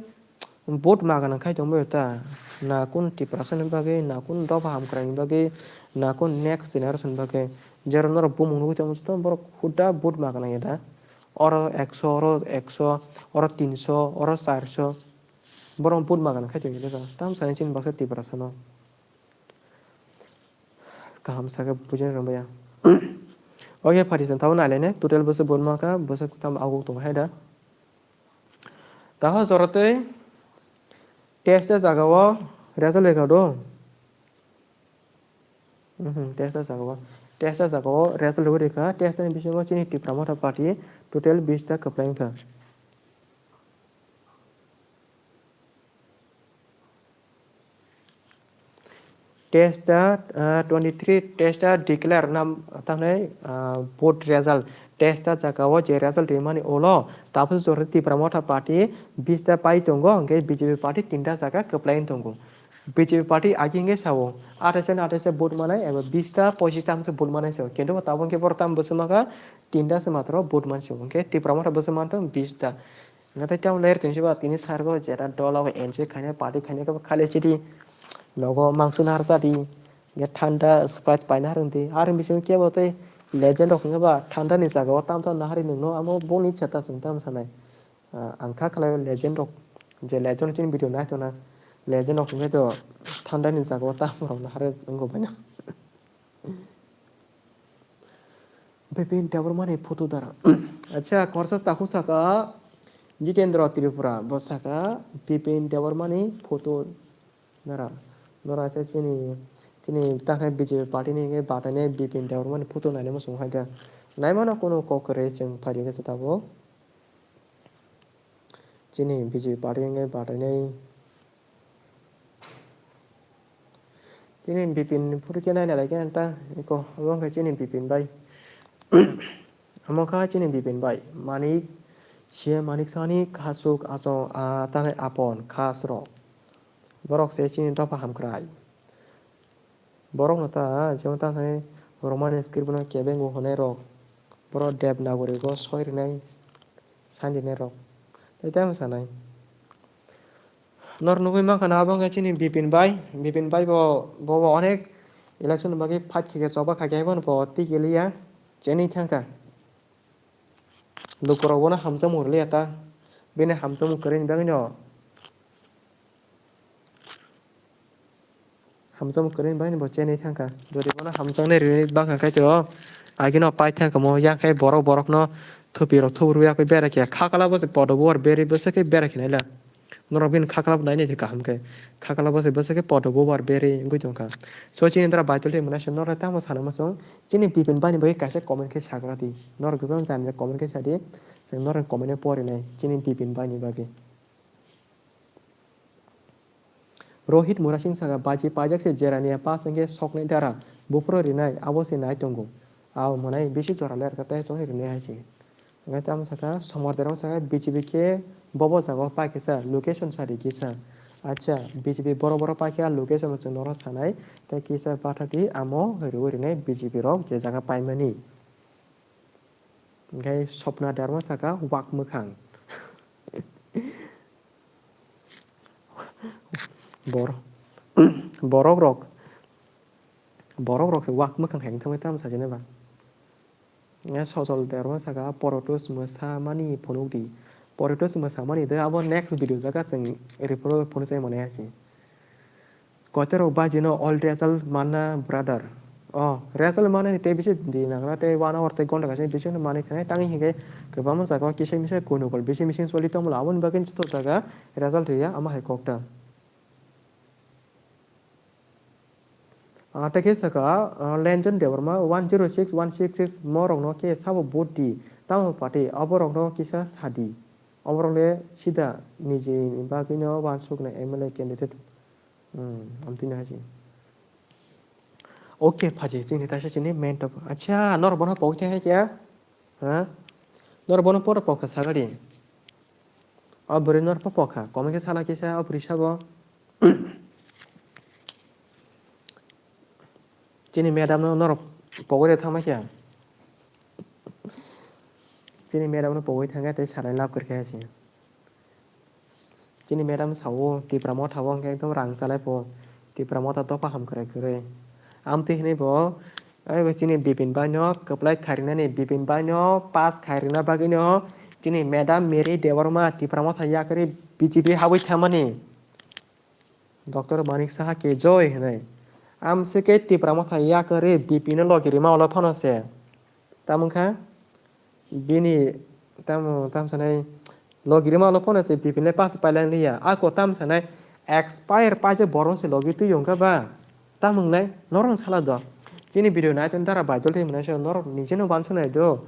vote magana khai tongbaio ta. Na kun Tiprasa ni bagwi, na kun dopha hamkrai ni bagwi, na kun next generation bagwi. Jero norok bumung nugwi tongmani joto borok huda vote magana ya da. Oro ekso, oro ekso, oro tinso, oro charso. Borok vote magana khai tongwi le ba. Tam sani chini baksa Tiprasa no. Kaham sakhe bujina rwngbaia. Oke, phari chwng tabuk nailainai. Total bwswk vote mankha, bwswk tam aguk tongo hai da. Taho jora tei testa jagao result lekha do. Mhm, testa jagao. Testa jagao result lekha. Testa ni bisingo chini Tipra Motha Party total bish ta kwplai wngkha. Testa, ah, twenty three testa declare nam, tamni, ah, vote result. Testa jagao je result rimani ulo, tabuk jora Tipra Motha Party bista pai tongo, hwnkhe B J P party tinta jaga kwplai tongo. B J P party agi hwnkhe sao, athais ni athais vote manai, eba bista, pochista hamse vote manai sao. Kintu tabuk hwnkhe borok tam bwswk mankha, tinta se matro vote mansi. Hwnkhe Tipra Motha bwswk mantong bista. Hwnkhe tei tamo ler tongsi ba tini sargo jeta dola o N C khainai party khainai khe khale chidi nogo mangso nahar chadi. Hwnkhe thanda Sprite paina harwndi. Aroni bisingo kebo tei legend rok hwnkhe ba thanda ni jaga o tam tam nahari nungno amo boni chata chwng tam sanai. Ah, ang kha khlai legend rok je legend chini video naithokna legend rok hwnkhe to thanda ni jaga o tam rok nahar wngkha baino. Bipin Debbarma ni photo dara. Acha, khorsa takhuk saka Jitendra Tripura, bo saka Bipin Debbarmani photo nara. Nora se chini, chini takhai B J P party ni hwnkhe batainai Bipin Debbarmani photo nainai muchung hai da. Naimano kunu kok kwrwi chwng phaidi khe se tabuk. Chini B J P party hwnkhe batainai. Chini Bipin ni photo khe naina lai khe ta eko, obo wngkha chini Bipin bai. Omo kha chini Bipin bai. Manik, C M Manik Sahani, Khasuk, Aso, a, tanai Apon, Khas rok. Borok se chini dopha hamkrai. Borok no ta, jemon ta thani Roman script no kebeng bo hwnai rok. Borok Devanagari go soi rinai, sign rinai rok. Tai tamo sanai. Nor nugui mankha na abo wngkha chini Bipin bai. Bipin bai bo, bo, bo onek election ni bagwi fight khaikhe choba khaikhe haibo no bo twi kiliya chini thangkha. Lukurok bono hamjakmung rwliya ta. Bini hamjakmung kwrwini bagwino. Hamjakmung kwrwini bagwino bo chenwi thangkha. Jodi bono hamjaknai rwui bangkha khe to, agino pai thangkha mo, yang khe borok borokno thupirok thup rwui yakui berai khe. Khakla bo se podo bubar berwi bwswk khe berai khe naila. Norok bini khakla bo nainai khe kaham khe. Khakla bo se bwswk khe podo bubar berwi wngwi tongkha. So chini dara Baitul twi mwnai se norok tamo sana muchung. Chini Bipin bai ni bagwi kaisa comment khe sagra di. Norok jesa jani comment khe sadi. Chwng norok comment no porinai. Chini Bipin bai ni bagwi. Rohit Murasing saka, baji paijak se jerania pass hwnkhe soknai dara buphuru rinai, abo se nai tongo. Ao mwnai bisi jora ler kha tei chongni rinai hai se. Hwnkhe tamo saka, Somar Debbarma saka, B J P khe bobo jaga o pai kisa, location sadi kisa. Acha, B J P boro boro pai kha, location bo chwng norok sanai, tei kisa bathakdi amo rwui rinai B J P rok je jaga paimani. Hwnkhe Sopna Debbarma saka, wak mwkhang. Bor-, borok rok, borok rok se wak mwkhang hai wngthangwi tamo sajani ba. Ya Sojol Debbarma saka, Porotos mwsamani phunukdi. Porotos mwsamani de abo next video jaga chwng report phunuk chai mane hasi. Kotorok bajino all result manna brother. O, result manani tei bisi di nagra tei one hour tei gonta kaisa bisi no manwi khanai, tangwi hinkhe kwbangma jaga o kisa misa kunukul bisi mising choli tongmolo, aboni bagwi joto jaga result rwya, ama hai kok ta. Ah, tei khe saka, ah, Lenjon Debbarma one zero six one six six, morokno khe sabo vote di, tamo party, oborokno kisa sadi. Oborok le sida nijini bagwino wansuknai M L A candidate. Hmm, amtwino hai se. Okay, phaji, chini taisa chini main topic. Acha, norok bono pogwi thangkha kya? Ha? Norok bono poro pokha sagadi. O bwrwi norok po pokha. Komai khe sala kisa o bwrwi sabo. Chini madam no norok pogwi thangma kya? Chini madam no pogwi thangkha tei salai lab kwrwikha se. Chini madam sao, Tipra Motha o hwnkhe ekdom rang chalai po. Tipra Motha dopha ham kwrwi kwrwi. Amtwi hinwi bo, ai bo chini Bipin bai no kwplai khairiknani, Bipin bai no pass khairikna bagwi no chini madam Mary Debbarma Tipra Motha yakarwi B J P habwi thamani. Doctor Manik Saha ke joy hinwi. Amswk khe Tipra Motha yakarwi B P no logi rima ulo phano se. Tamo wngkha? Bini tamo, tamo sanai logi rima ulo phone se B P ni pass pailang liya. Ako tamo sanai expire paijak borok se logi twi yongkha ba. Tamo wngnai norok sala do. Chini video nai tong dara baidol twi mwnai se norok nije no uansuk nai do.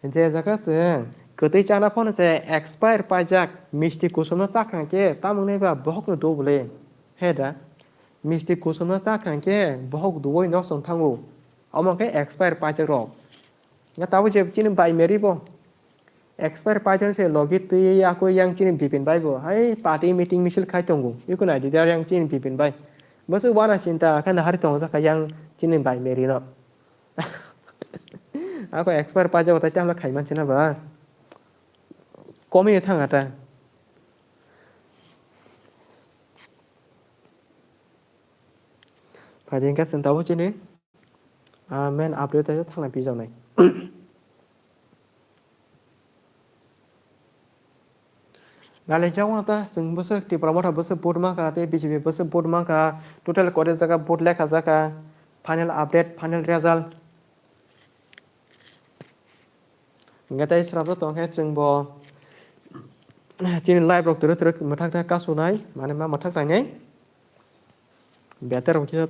Je jaga se kwtwi chana phone se expire paijak misti kusom no chakha khe tamo wngnai ba bohok no do bole. He da? Misti kusom no chakha khe bohok duoi nok song thango. Omo khe expire paijak rok. Nga tabuk je chini bai Mary bo expire paijak se logi twi ako yang chini Bipin bai bo hai party meeting misil khai tongo. Iko nai di yang chini Bipin bai. Bwswk wana chinta khe nahari tongo jakha yang chini bai Mary no. Ako expire paijak tai tamo khai manchina ba. Komi thang ata. Phaidi hwnkhe chwng tabuk chini, ah, main update o thangna pijaknai. Nalaijak uano ta chwng bwswk Tipra Motha bwswk vote mankha tei B J P bwswk vote mankha, total kori jaga vote lekha jakha, final update, final result. Hingke tei srabo tongkhe chwngbo Chini live rok twrwk twrwk mwthak thak kasunai, mane ma mwthak tangnai. Better rok kisa.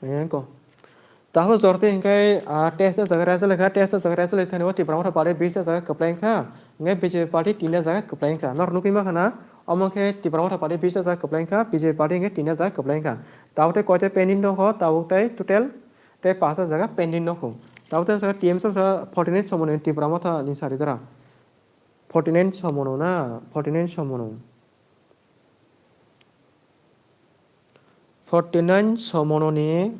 Engko. Taho jorte hingkai, ah, test jaga result kha, test jaga result kha, o Tipra Motha party bis jaga kwplai kha, hingkai B J P party tin jaga kwplai kha. Nor nukwi ma khana, omo khe Tipra Motha party bis jaga kwplai kha, B J P party hingkai tin jaga kwplai kha. Tabuk tei koita pending dong kho, tabuk tei total tei paanch jaga pending dong kho. Tabuk tei T M C sa forty nine somoni Tipra Motha ni sari dara. Forty nine somono na, forty nine somono. Forty nine somononi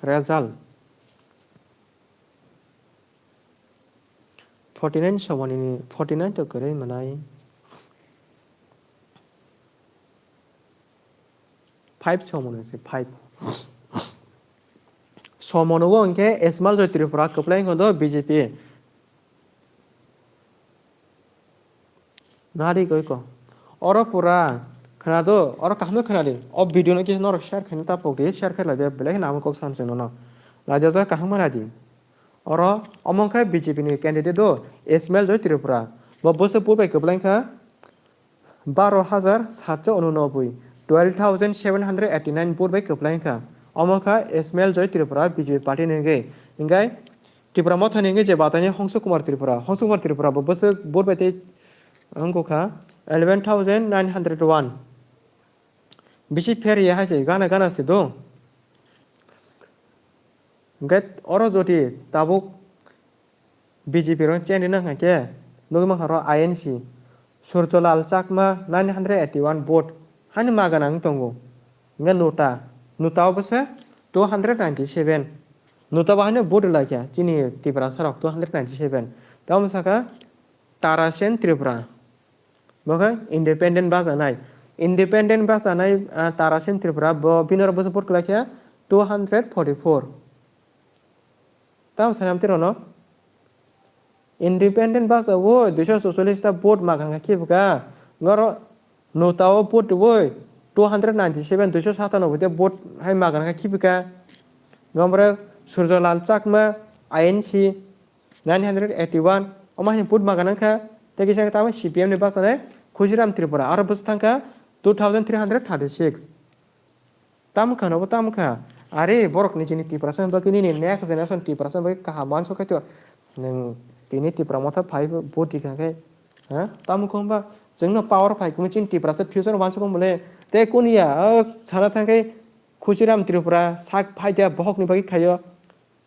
result. Forty nine somonini, forty nine to kwrwi manai. Five somono se, five. Somono o hwnkhe Ismail Joy Tripura kwplai wngkha do B J P. Nari goi ko. Oro pura khwnado, oro kaham khe khwnadi. O video no kisa norok share khaina ta pokdi, share khai laidi, belai kheno amo kok sam se nono. Laidi o kaham ma laidi. Oro omo khe B J P ni candidate do Ismail Joy Tripura. Bo bwswk vote bai kwplai kha baro hajar satso ununoboi, twelve thousand seven hundred eighty nine vote bai kwplai kha. Omo kha Ismail Joy Tripura B J P party ni hwnkhe. Hingkai Tipra Motha ni hwnkhe je batani Hongso Kumar Tripura. Hongso Kumar Tripura bo bwswk vote bai tei wngkha eleven thousand nine hundred one. Bisi fair ya hai se gana gana se do. Hingke oro jodi tabuk B J P rok change rina hingke nugui mankha ro I N C Surjolal Chakma nine hundred eighty one vote hani magana wng tongo. Hingke Nota, Nota o bwsa two hundred ninety seven. Nota bo haino vote rwlaikha chini Tiprasa rok two hundred ninety seven. Tamo saka Tarasen Tripura. Bo khe independent bachanai. Independent bachanai, ah, Tarasen Tripura bo bini oro bwsa vote kwlaikha two hundred forty four. Tamo sanam tiro no? Independent bacha o duiso socholish ta vote magana khe bwkha. Ngoro Nota o vote rwui two hundred ninety seven, duiso satanoboi ta vote hai magana khe bwkha. Ngomre Surjolal Chakma, I N C, nine hundred eighty one, omo hai vote magana kha. Tei kisa tamo C P M ni bachanai Khusiram Tripura, aro bwsa thangkha two thousand three hundred thirty six. Tamo kha, nobo tamo kha. Are, borok ni chini Tiprasa ni bagwi nini next generation Tiprasa ni bagwi kaham uansuk khe to. Nwng tini Tipra Motha phai bo, bo di kha khe, ha? Tamo kha hwnba chwngno power phai khe chini Tiprasa future uansuk khe mole. Tei kuniya, o sana thang khe Khusiram Tripura sak phai dia bohok ni bagwi khaio.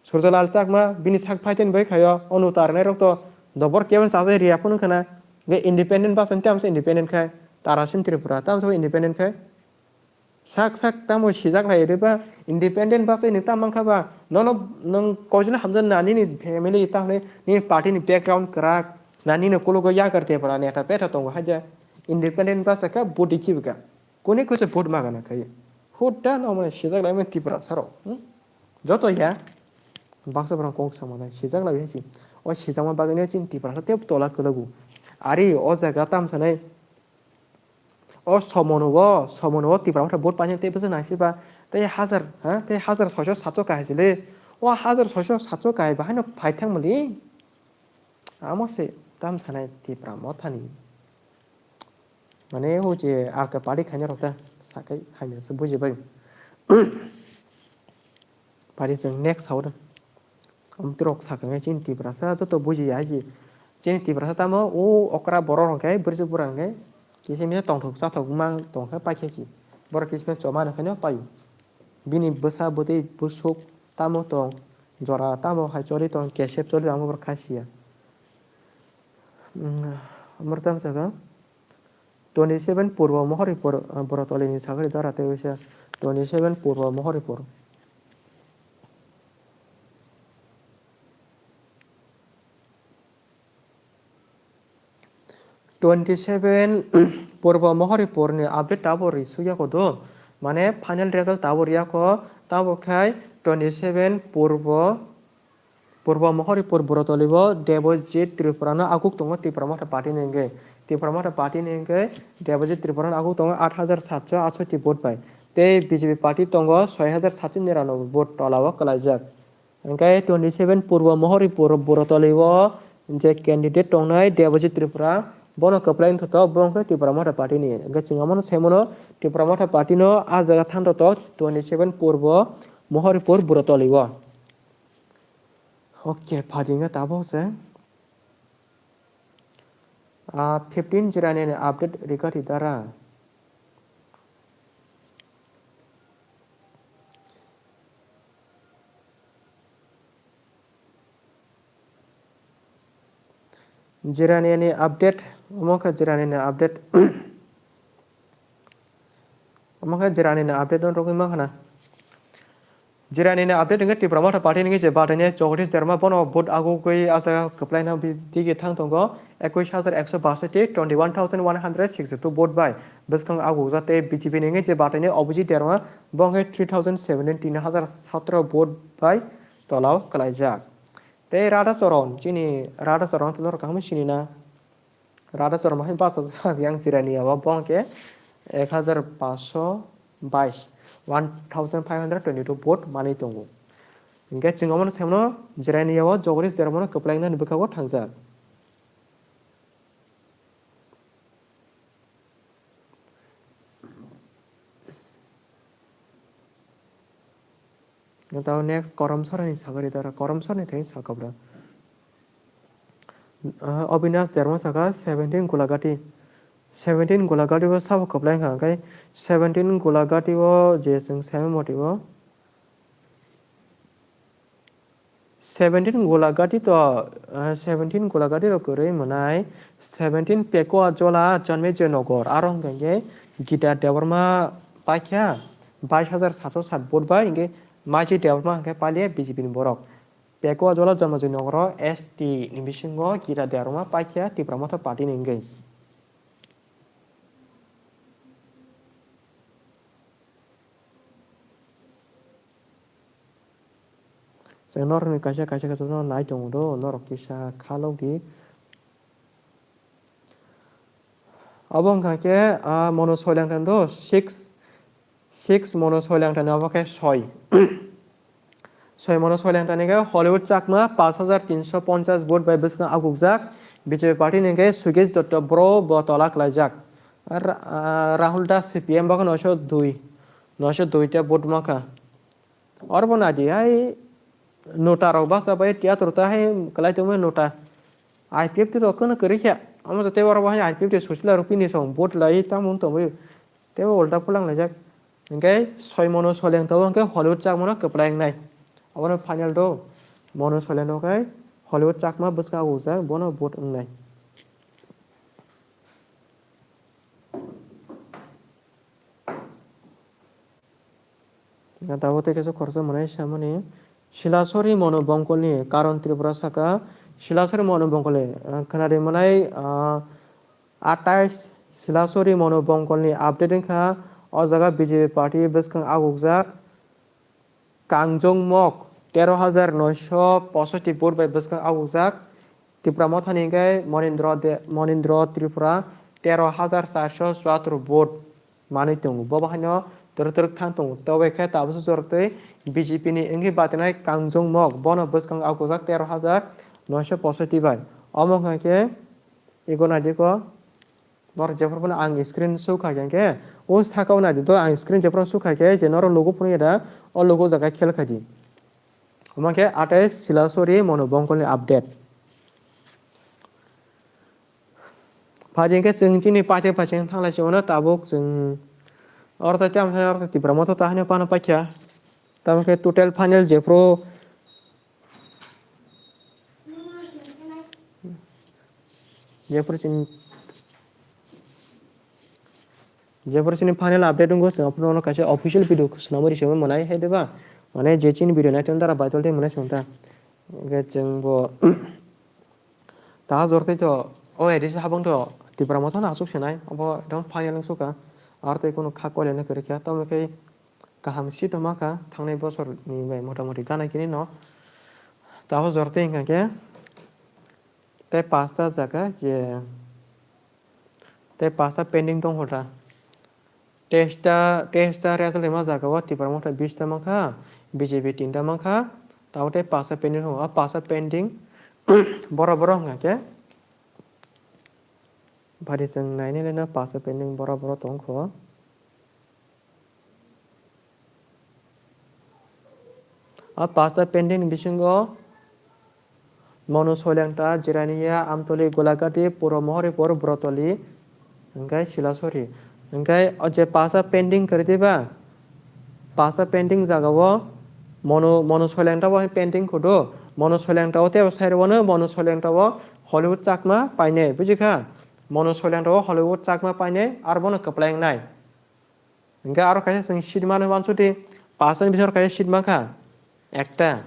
Surjolal Chakma bini sak phaiteni bai khaio, o Nota rwnai rok to dobor kebeng chajai riya phano khana. Ge independent bachani tamo se independent khai, Tarasen Tripura tamo se independent khai. Sak sak tamo sijak lai riba independent bachai ni tamo mankha ba, nono nwng koijla hamjak na nini family ta hwnwi nini party ni background kwrak na nini kulugo yagar tepra neta petha tongo haja independent bachai kha budi khibika. Kuni kose vote magana khai. Hutta no mane sijak lai mane Tiprasa rok. Hmm? Joto ya. Baksa borok kok sama nai sijak lai hai si. O sijakma bagwi ne chini Tiprasa tep tola kwlago. Ari o jaga tam sanai. O somono o, somono o Tipra Motha vote painai tei bwsa nai siba. Tei hajar, ha? Tei hajar soiso satso kahai sile. O hajar soiso satso kahai bahai no phai thang mali. Amo se tam sanai Tipra Motha ni. Mane o je alka party khaina rok ta sakai haina se buji bai. Party chwng next hao da. Amtwi rok sakha chini Tiprasa joto buji ya ji. Chini Tiprasa tamo o okra borok rok khe bwrwi bwrang khe kisa misa tongthok chathok ma tong khe paikhe si. Borok kisa choma no khe no paio. Bini bwsa bwtwi bwswk tamo tong jora tamo hai choli tong kesep choli tamo borok kha siya. Amrwtam saka twenty seven Purbo Mohoripur, ah, Borotoli ni sagri dara tei waisa twenty seven Purbo Mohoripur. Twenty seven Purbo Mohoripur ni update tabo ri suyako do. Mane final result tabo riyako, tabo khai twenty seven Purbo Purbo Mohoripur Borotoli o Debojit Tripura no aguk tongo Tipra Motha party ni hwnkhe. Tipra Motha party ni hwnkhe Debojit Tripura no aguk tongo aat hajar satso atsoti vote bai. Tei B J P party tongo soi hajar satso niranoboi vote tola o kwlaijak. Hwnkhe twenty seven Purbo Mohoripur Borotoli o je candidate tongnai Debojit Tripura Bono kwplai wngthoto, bo wngkha Tipra Motha Party ni. Hwnkhe chwng omono sai mano, Tipra Motha Party no ah jaga thang toto twenty seven Purbo Mohoripur Burotoli o. Okay, phaidi wngkha tabuk se. Ah, fifteen Jirani ni update rikha ri dara. Jirani ni update, omo khe Jirani ni update. Omo khe Jirani ni update no rwgwi ma khana. Jirani ni update wngkhe Tipra Motha Party ni je bathaini Jagadish Debbarma bono vote agugwi ah jaga kwplaina bi-, digi thang tongo. Ekwis hajar ekso basati, twenty one thousand one hundred sixty two vote bai bwskang agukjak tei B J P ni je bathaini Abhijit Debbarma bo wngkhe three thousand seventeen, tin hajar satro vote bai tolao kwlaijak. Tei Radha Charan, chini Radha Charan to norok kaham sini na. Radha Charan hai bachajak yang Jirani o, bo hwnkhe ek hajar panchsho bais, one thousand five hundred twenty two vote manwi tongo. Hwnkhe chwng omono sai mano Jirani o Jagadish Debbarma no kwplaina ni bwkhago thangjak. Tao next Korom Sorani sagari dara, Korom Sorani thai sakabra. Ah, Obinash Debbarma saka seventeen Golagati. Seventeen Golagati o sabo kwplai wngkha, hwnkhe seventeen Golagati o je chwng semi moti o. Seventeen Golagati to, ah, seventeen Golagati rok kwrwi mwnai, seventeen Pekua Jola Janmejoi Nogor, aro hwnkhe Gita Debbarma paikha bais hajar satsho sat vote bai, hwnkhe Maiji Debbarma hwnkhe palia B J P ni borok. Pekua Jola Janmejoi Nogoro S T ni bisingo Gita Debbarma paikha Tipra Motha Party ni wngwi. Chwng norokni kaisa kaisa khe chwngno nai tongo do, norok kisa kha lok di. Obo wngkha khe, ah, Monu Soilangtan do, six, six Monu Soilangtan obo khe soi. Soi Monu Soilangtan ni khe Hollywood Chakma, paanch hajar tinsho ponchas vote bai bwskang agukjak, B J P party ni khe Sugesh Dotto bro bo tola kwlaijak. Ra-, ah, Rahul Das C P M bo khe noisho dui, noisho dui ta vote mankha. Oro bo naidi, hai nota rok basa bai tiyatur ta hai kwlai tongmani nota. I P F T rok kheno kwrwi khe, omo tei oro bo hai I P F T Sushila rok finish song vote lai tamo wng tongwi. Tei bo ulta pulang laijak. Hwnkhe soi Monu Soilangtan hwnkhe Hollywood Chakma no kwplai wngnai. Obono final do. Monu Soilangtan hwnkhe Hollywood Chakma bwskang agujak, bono vote wngnai. Tabuk tei kaisa khoroksa mwnai samani Silasori Monu Bongkolni Karon Tripura saka Silasori Monu Bongkolni, ah, khwnadi mwnai, ah, atais Silasori Monu Bongkolni update wngkha o jaga B J P party bwskang agukjak. Kangjong Mok tero hajar noisho posotti vote bai bwskang agukjak. Tipra Mothani hwnkhe Monindro De-, Monindro Tripura tero hajar charsho chuattor vote manwi tongo. Bo bahaino twrwk twrwk thang tongo. Tobai khe tabukhe jorotwi B J P ni wngwi batinai Kangjong Mok bono bwskang agukjak tero hajar noisho posotti bai. Omo wngkha khe ego naidi ko. Norok jephru phano ang screen show kha khe, o saka o naidi do, ang screen jephru show kha khe je norok logo phunukya da, o logo jaga khel kha di. Omo khe atais Silasori Monu Bongkolni update. Phai di hwnkhe chwng chini paithak phaising thanglai se mano tabuk chwng oro tei tamo thani oro tei Tipra Motha ta haino phano paikha. Tamo khe total final jephru Jephru chini, jephru chini final update wngkha, chwng aphuru kaisa official video swnamwi rwsongwi mwnai hai diba? Mane je chini video naitong dara viral tei mwnai chwng ta. Hwnkhe chwng bo ta jor tei to o edit habang to Tipra Motha no aswk swnai, obo ekdom final wngsuka. Aro tei kunu kha koilai no kwrwi kha, tamo khe kaham si tongma kha thangnai bosor ni bai mota moti gana kini no. Tabuk jor tei hwnkha khe tei pasta jaga je tei pasta pending tong hota. Testa, testa result rima jaga o Tipra Motha bista mankha, B J P tinta mankha, tabuk tei pasta pending tongo. O pasta pending boro boro hwnkha khe Bari chwng nainai le no pasta pending boro boro tong kho. A pasta pending ni bisingo Monu Soilengta, Jirania, Amtoli, Golagati, Puro Mohoripur, Brotoli, hingke Silasori. Hingke o je pasta pending kwrwi diba? Pasta pending jaga o Monu, Monu Soilengta bo pending khudu. Monu Soilengta o tebo side o no Monu Soilengta o Hollywood Chakma paine, bujikha? Monu Soilengta o Hollywood Chakma paine, aro bono kwplai wngnai. Hingke aro kaisa chwng seat mano wansukdi, pasta ni bising kaisa seat mankha, ekta.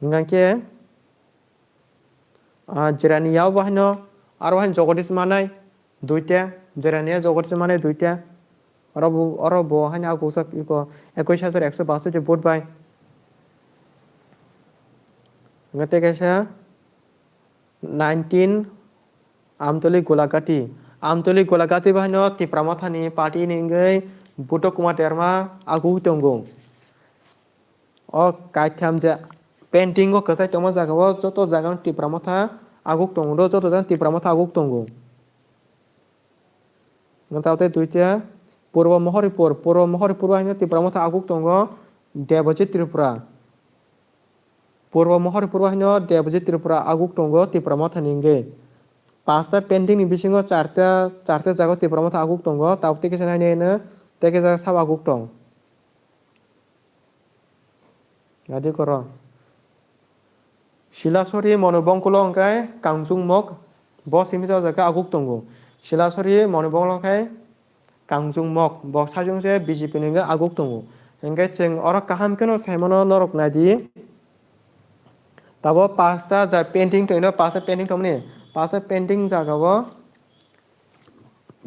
Hingke, ah, Jirania bo haino, aro haino Jagadish manai, duita, Jirania Jagadish manai duita. Oro bo, oro bo haino agusa iko, ekwis hajar ekso basotti vote bai. Hingke tei kaisa, nineteen, Amtoli Golagati. Amtoli Golagati bahaino Tipra Mothani party ni wngwi Buddha Kumar Derma aguk tongo. O kaitham je painting o kwchai tongma jaga o joto jaga no Tipra Motha aguk tongo, joto jaga Tipra Motha aguk tongo. Taote duita Purbo Mohoripur, Purbo Mohoripur bahaino Tipra Motha aguk tongo Debojit Tripura. Purbo Mohoripur bahaino Debojit Tripura aguk tongo Tipra Motha ni wngwi. Pasta pending ni bisingo charta, charta jaga Tipra Motha aguk tongo, tabuk tei kisa nainai no tei kisa sabo aguk tong. Nadi koro. Silasori Monu Bongkolo hingke Kangjung Mok, bo simi o jaga aguk tongo. Silasori Monu Bongkolo khe Kangjung Mok, bo sajung se B J P ni wngwi aguk tongo. Hingke chwng oro kaham kheno saimano norok naidi. Tabo pasta ja painting tongino, pasta painting tongmani, pasta painting jaga o,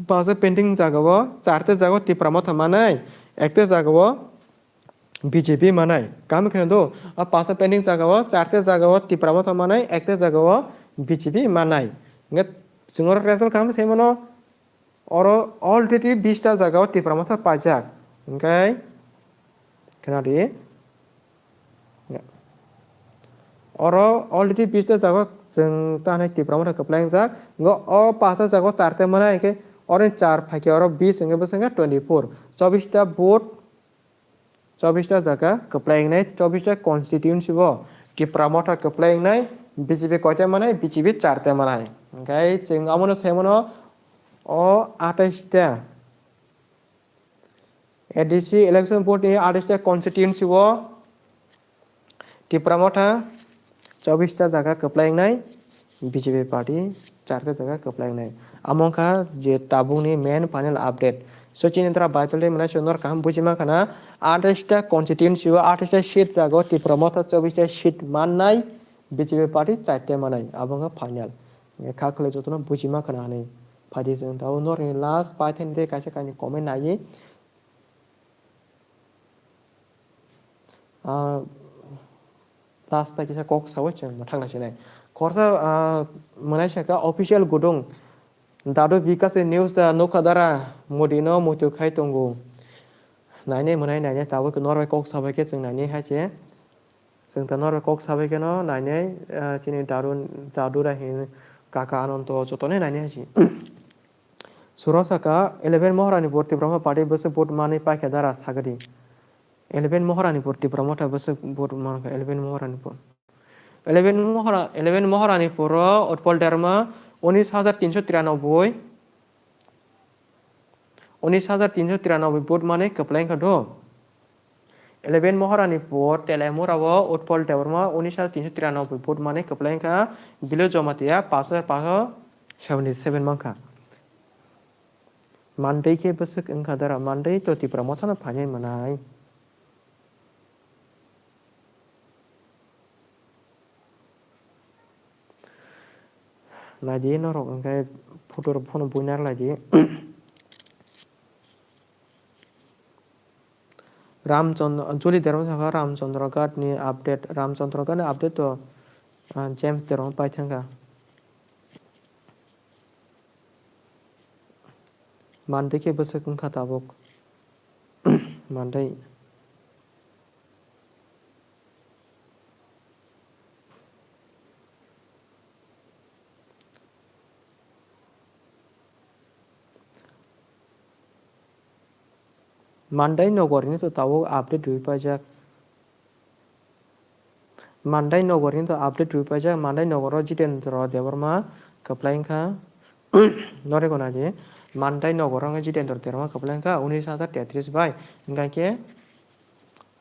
pasta painting jaga o, charta jaga o Tipra Motha manai, ekta jaga o B J P manai. Kaham kheno do, a pasta painting jaga o, charta jaga o Tipra Motha manai, ekta jaga o B J P manai. Hingke chwng oro result kaham saimano, oro already bista jaga o Tipra Motha paijak. Hingke, kheno di. Oro already bista jaga o chwng ta hinai Tipra Motha kwplai wngjak. Hingke o pasta jaga o charta manai, hingke oro ni char phaikhe oro bis hingke bwswk wngkha twenty four. Chobista vote, chobista jaga kwplai wngnai, chobista constituency bo Tipra Motha kwplai wngnai, B J P koita manai, B J P charta manai. Hingke chwng omono saimano o atais ta A D C election board ni atais ta constituency o Tipra Motha chobista jaga kwplai wngnai, B J P party charta jaga kwplai wngnai. Amo wngkha je tabukni main final update. So chini dra Bible de mwnai chwng nor kaham buji mankha na, atais ta constituency o atais ta seat jaga o Tipra Motha chobista seat mannai, B J P party charta manai. Abo wngkha final. Kha khwlai jotono buji mankha na hinwi. Phaidi chwng tabuk norni last paithakni de kaisa kainwi comment naiwi. Ah, last ta kisa kok sawi chwng mwthang naisinai. Khorsa, ah, mwnai saka official gudung. Dadu Bikash news da nokha dara Modi no muitu khai tongo. Nainai mwnai nainai tabuk norbai kok sabai khe chwng nainai hai se. Chwng ta norbai kok sabai kheno nainai, ah, chini dadu, dadu da hin kaka Ananto jotoni nainai hai se. Suro saka eleven Moharani vote Tipra Motha party bwswk vote manwi paikha dara sagadi. Eleven Moharani vote Tipra Motha bwswk vote mankha eleven Moharani vote. Eleven Mohora, eleven Moharani puro Utpal Derma unis hajar tinso tiranoboi, unis hajar tinso tiranoboi vote mane kwplai wngkha do. Eleven Moharani puro Telaimura o Utpal Debbarma unis hajar tinso tiranoboi vote mane kwplai wngkha, Bilo Jamatia pash hajar pash seventy seven mankha. Mandai khe bwswk wngkha dara, mandai to Tipra Mothano phainai mwnai. Naidi norok hwnkhe photo rok phano buina rwlaidi. Ramchandra, Juli Debbarma sakha Ramchandra Ghat ni update, Ramchandra Ghat ni update to, ah, James Debbarma paithangkha. Mandai khe bwswk wngkha tabuk. Mandai. Mandai nogor ni to tabuk update rwi paijak. Mandai nogor ni to update rwi paijak. Mandai nogor o Jitendra Debbarma kwplai wngkha. Nore gona di Mandai nogor o Jitendra Debbarma kwplai wngkha unis hajar tetris bai. Hingkha khe,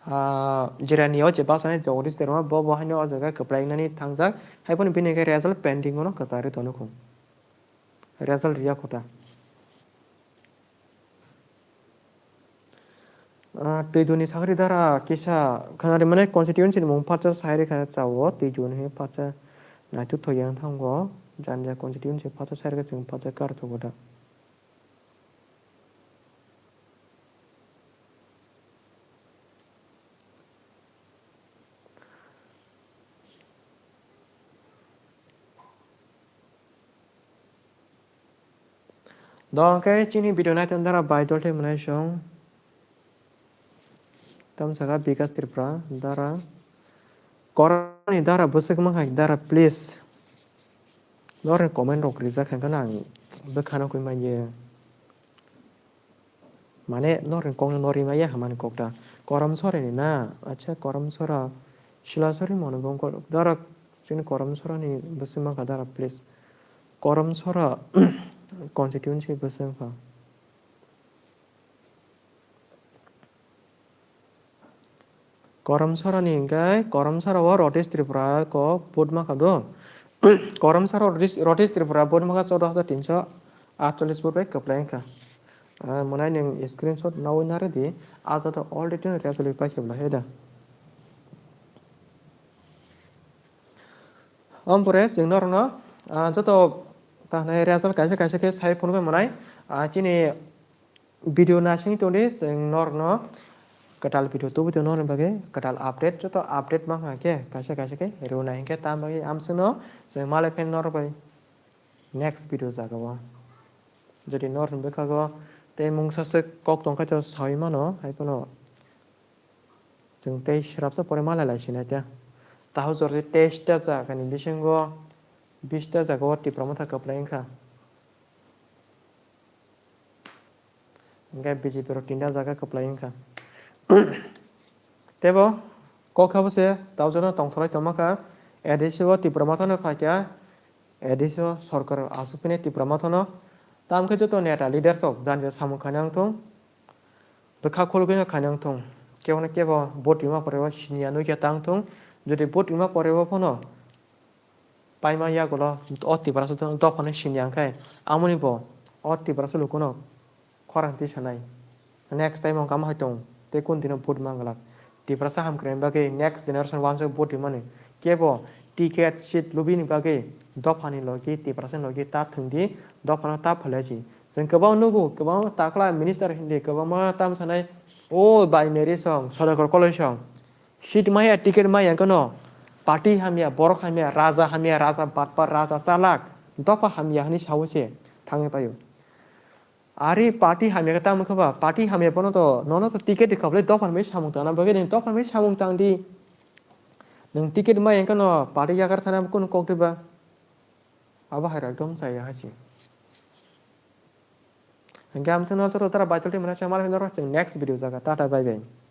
ah, Jirani o je bus ani Jagadish Debbarma bo, bo haino o jaga kwplai wngnani thangjak. Hai phano bini khe result pending o no kwchari tono kho. Result riya kho ta. Ah, Twiduni sakri dara kisa khana rimani constituency ni mung phatsa sai rikha chao, Twiduni he phatsa naituk thoi yang thango, janja constituency phatsa sai rikha chwng phatsa kar thugo da. Dong khe chini video naiton dara bai dol thai mwnai song. Tam saka Bikas Tripura dara. Korani dara bwswk mankha dara, please. Norni comment rok rijak khe ang bwkhano kwi manya. Mane norni kokno nori maya hamani kokta. Korom soreni na? Acha, Korom sora. Silasori mano bongkol. Dara chini Korom sorani bwswk mankha dara, please. Korom sora constituency bwswk mankha. Korom sorani hingke Korom sora o Rotesh Tripura kok vote mankha do. Korom sora o Rotesh, Rotesh Tripura vote mankha choudo hajar tinso atchollis vote bai kwplai wngkha. Ah, mwnai nwng screenshot nawi narwdi, ah, joto already result bai paikhe bwlai hai da. Ompore chwng norokno, ah, joto ta hwnai result kaisa kaisa khe sai phunukgwi mwnai, ah, chini video naising tongdi, chwng norokno kwtal video tubui tongo norokni bagwi, kwtal update, joto update mankha khe kaisa kaisa khe rwnai hinkhe, tamo bagwi amswkno chwng malai phai norok bai next video jagao. Jodi norokni bwkhago tei mungsa swk kok tongkha, to saui mano, hai phano chwng tei swrapsa pore malai lai sinai ta. Tahu jora teista jagani bisingo bista jagao Tipra Motha kwplai wngkha. Hingke B J P rok tinta jaga kwplai wngkha. Tebo kok kha bose taujano tongtholai tongma kha, A D C o Tipra Mothano phaikha, A D C o sorkar asuk phini Tipra Mothano. Tamkhe joto neta leaders rok jani samung khaina wngthung, bwkha khulugwino khaina wngthung, kebo no kebo vote rima pore o siniya nukya tang thung, jodi vote rima pore o phano paima yagulo o Tiprasa dophano siniya hwnkhe, amoni bo o Tiprasa lukuno khorang tisanai. Next time wngkha ma hai tong tei kun dino vote manglak. Tiprasa hamkrai bagwi next generation wansuk vote rimani. Kebo ticket seat lubini bagwi dophani logi Tiprasa logi ta thwngdi, dophano ta phalaichi. Chwng kwbang nugo, kwbangma takla minister hindi, kwbangma tam sanai, "O bai meri song, Sodakor koloi song." Seat maya, ticket maya, kono party hamya, borok hamya, raja hamya, raja batpar, raja chalak, dopha hamya hinwi sawi se thangwi paio. Ari party hamya khe tamo khe ba, party hamya bono to, nono to ticket rikha bwle dopha hinwi samung tangna bagwi, nwng dopha hinwi samung tangdi. Nwng ticket maya, kono party yagar thana kunu kok diba? Abo hai rok dom chaya hai se. Hingke amsano joto tara baitol twi mwnai se malai norok chwng next video jaga. Tata, bye bye.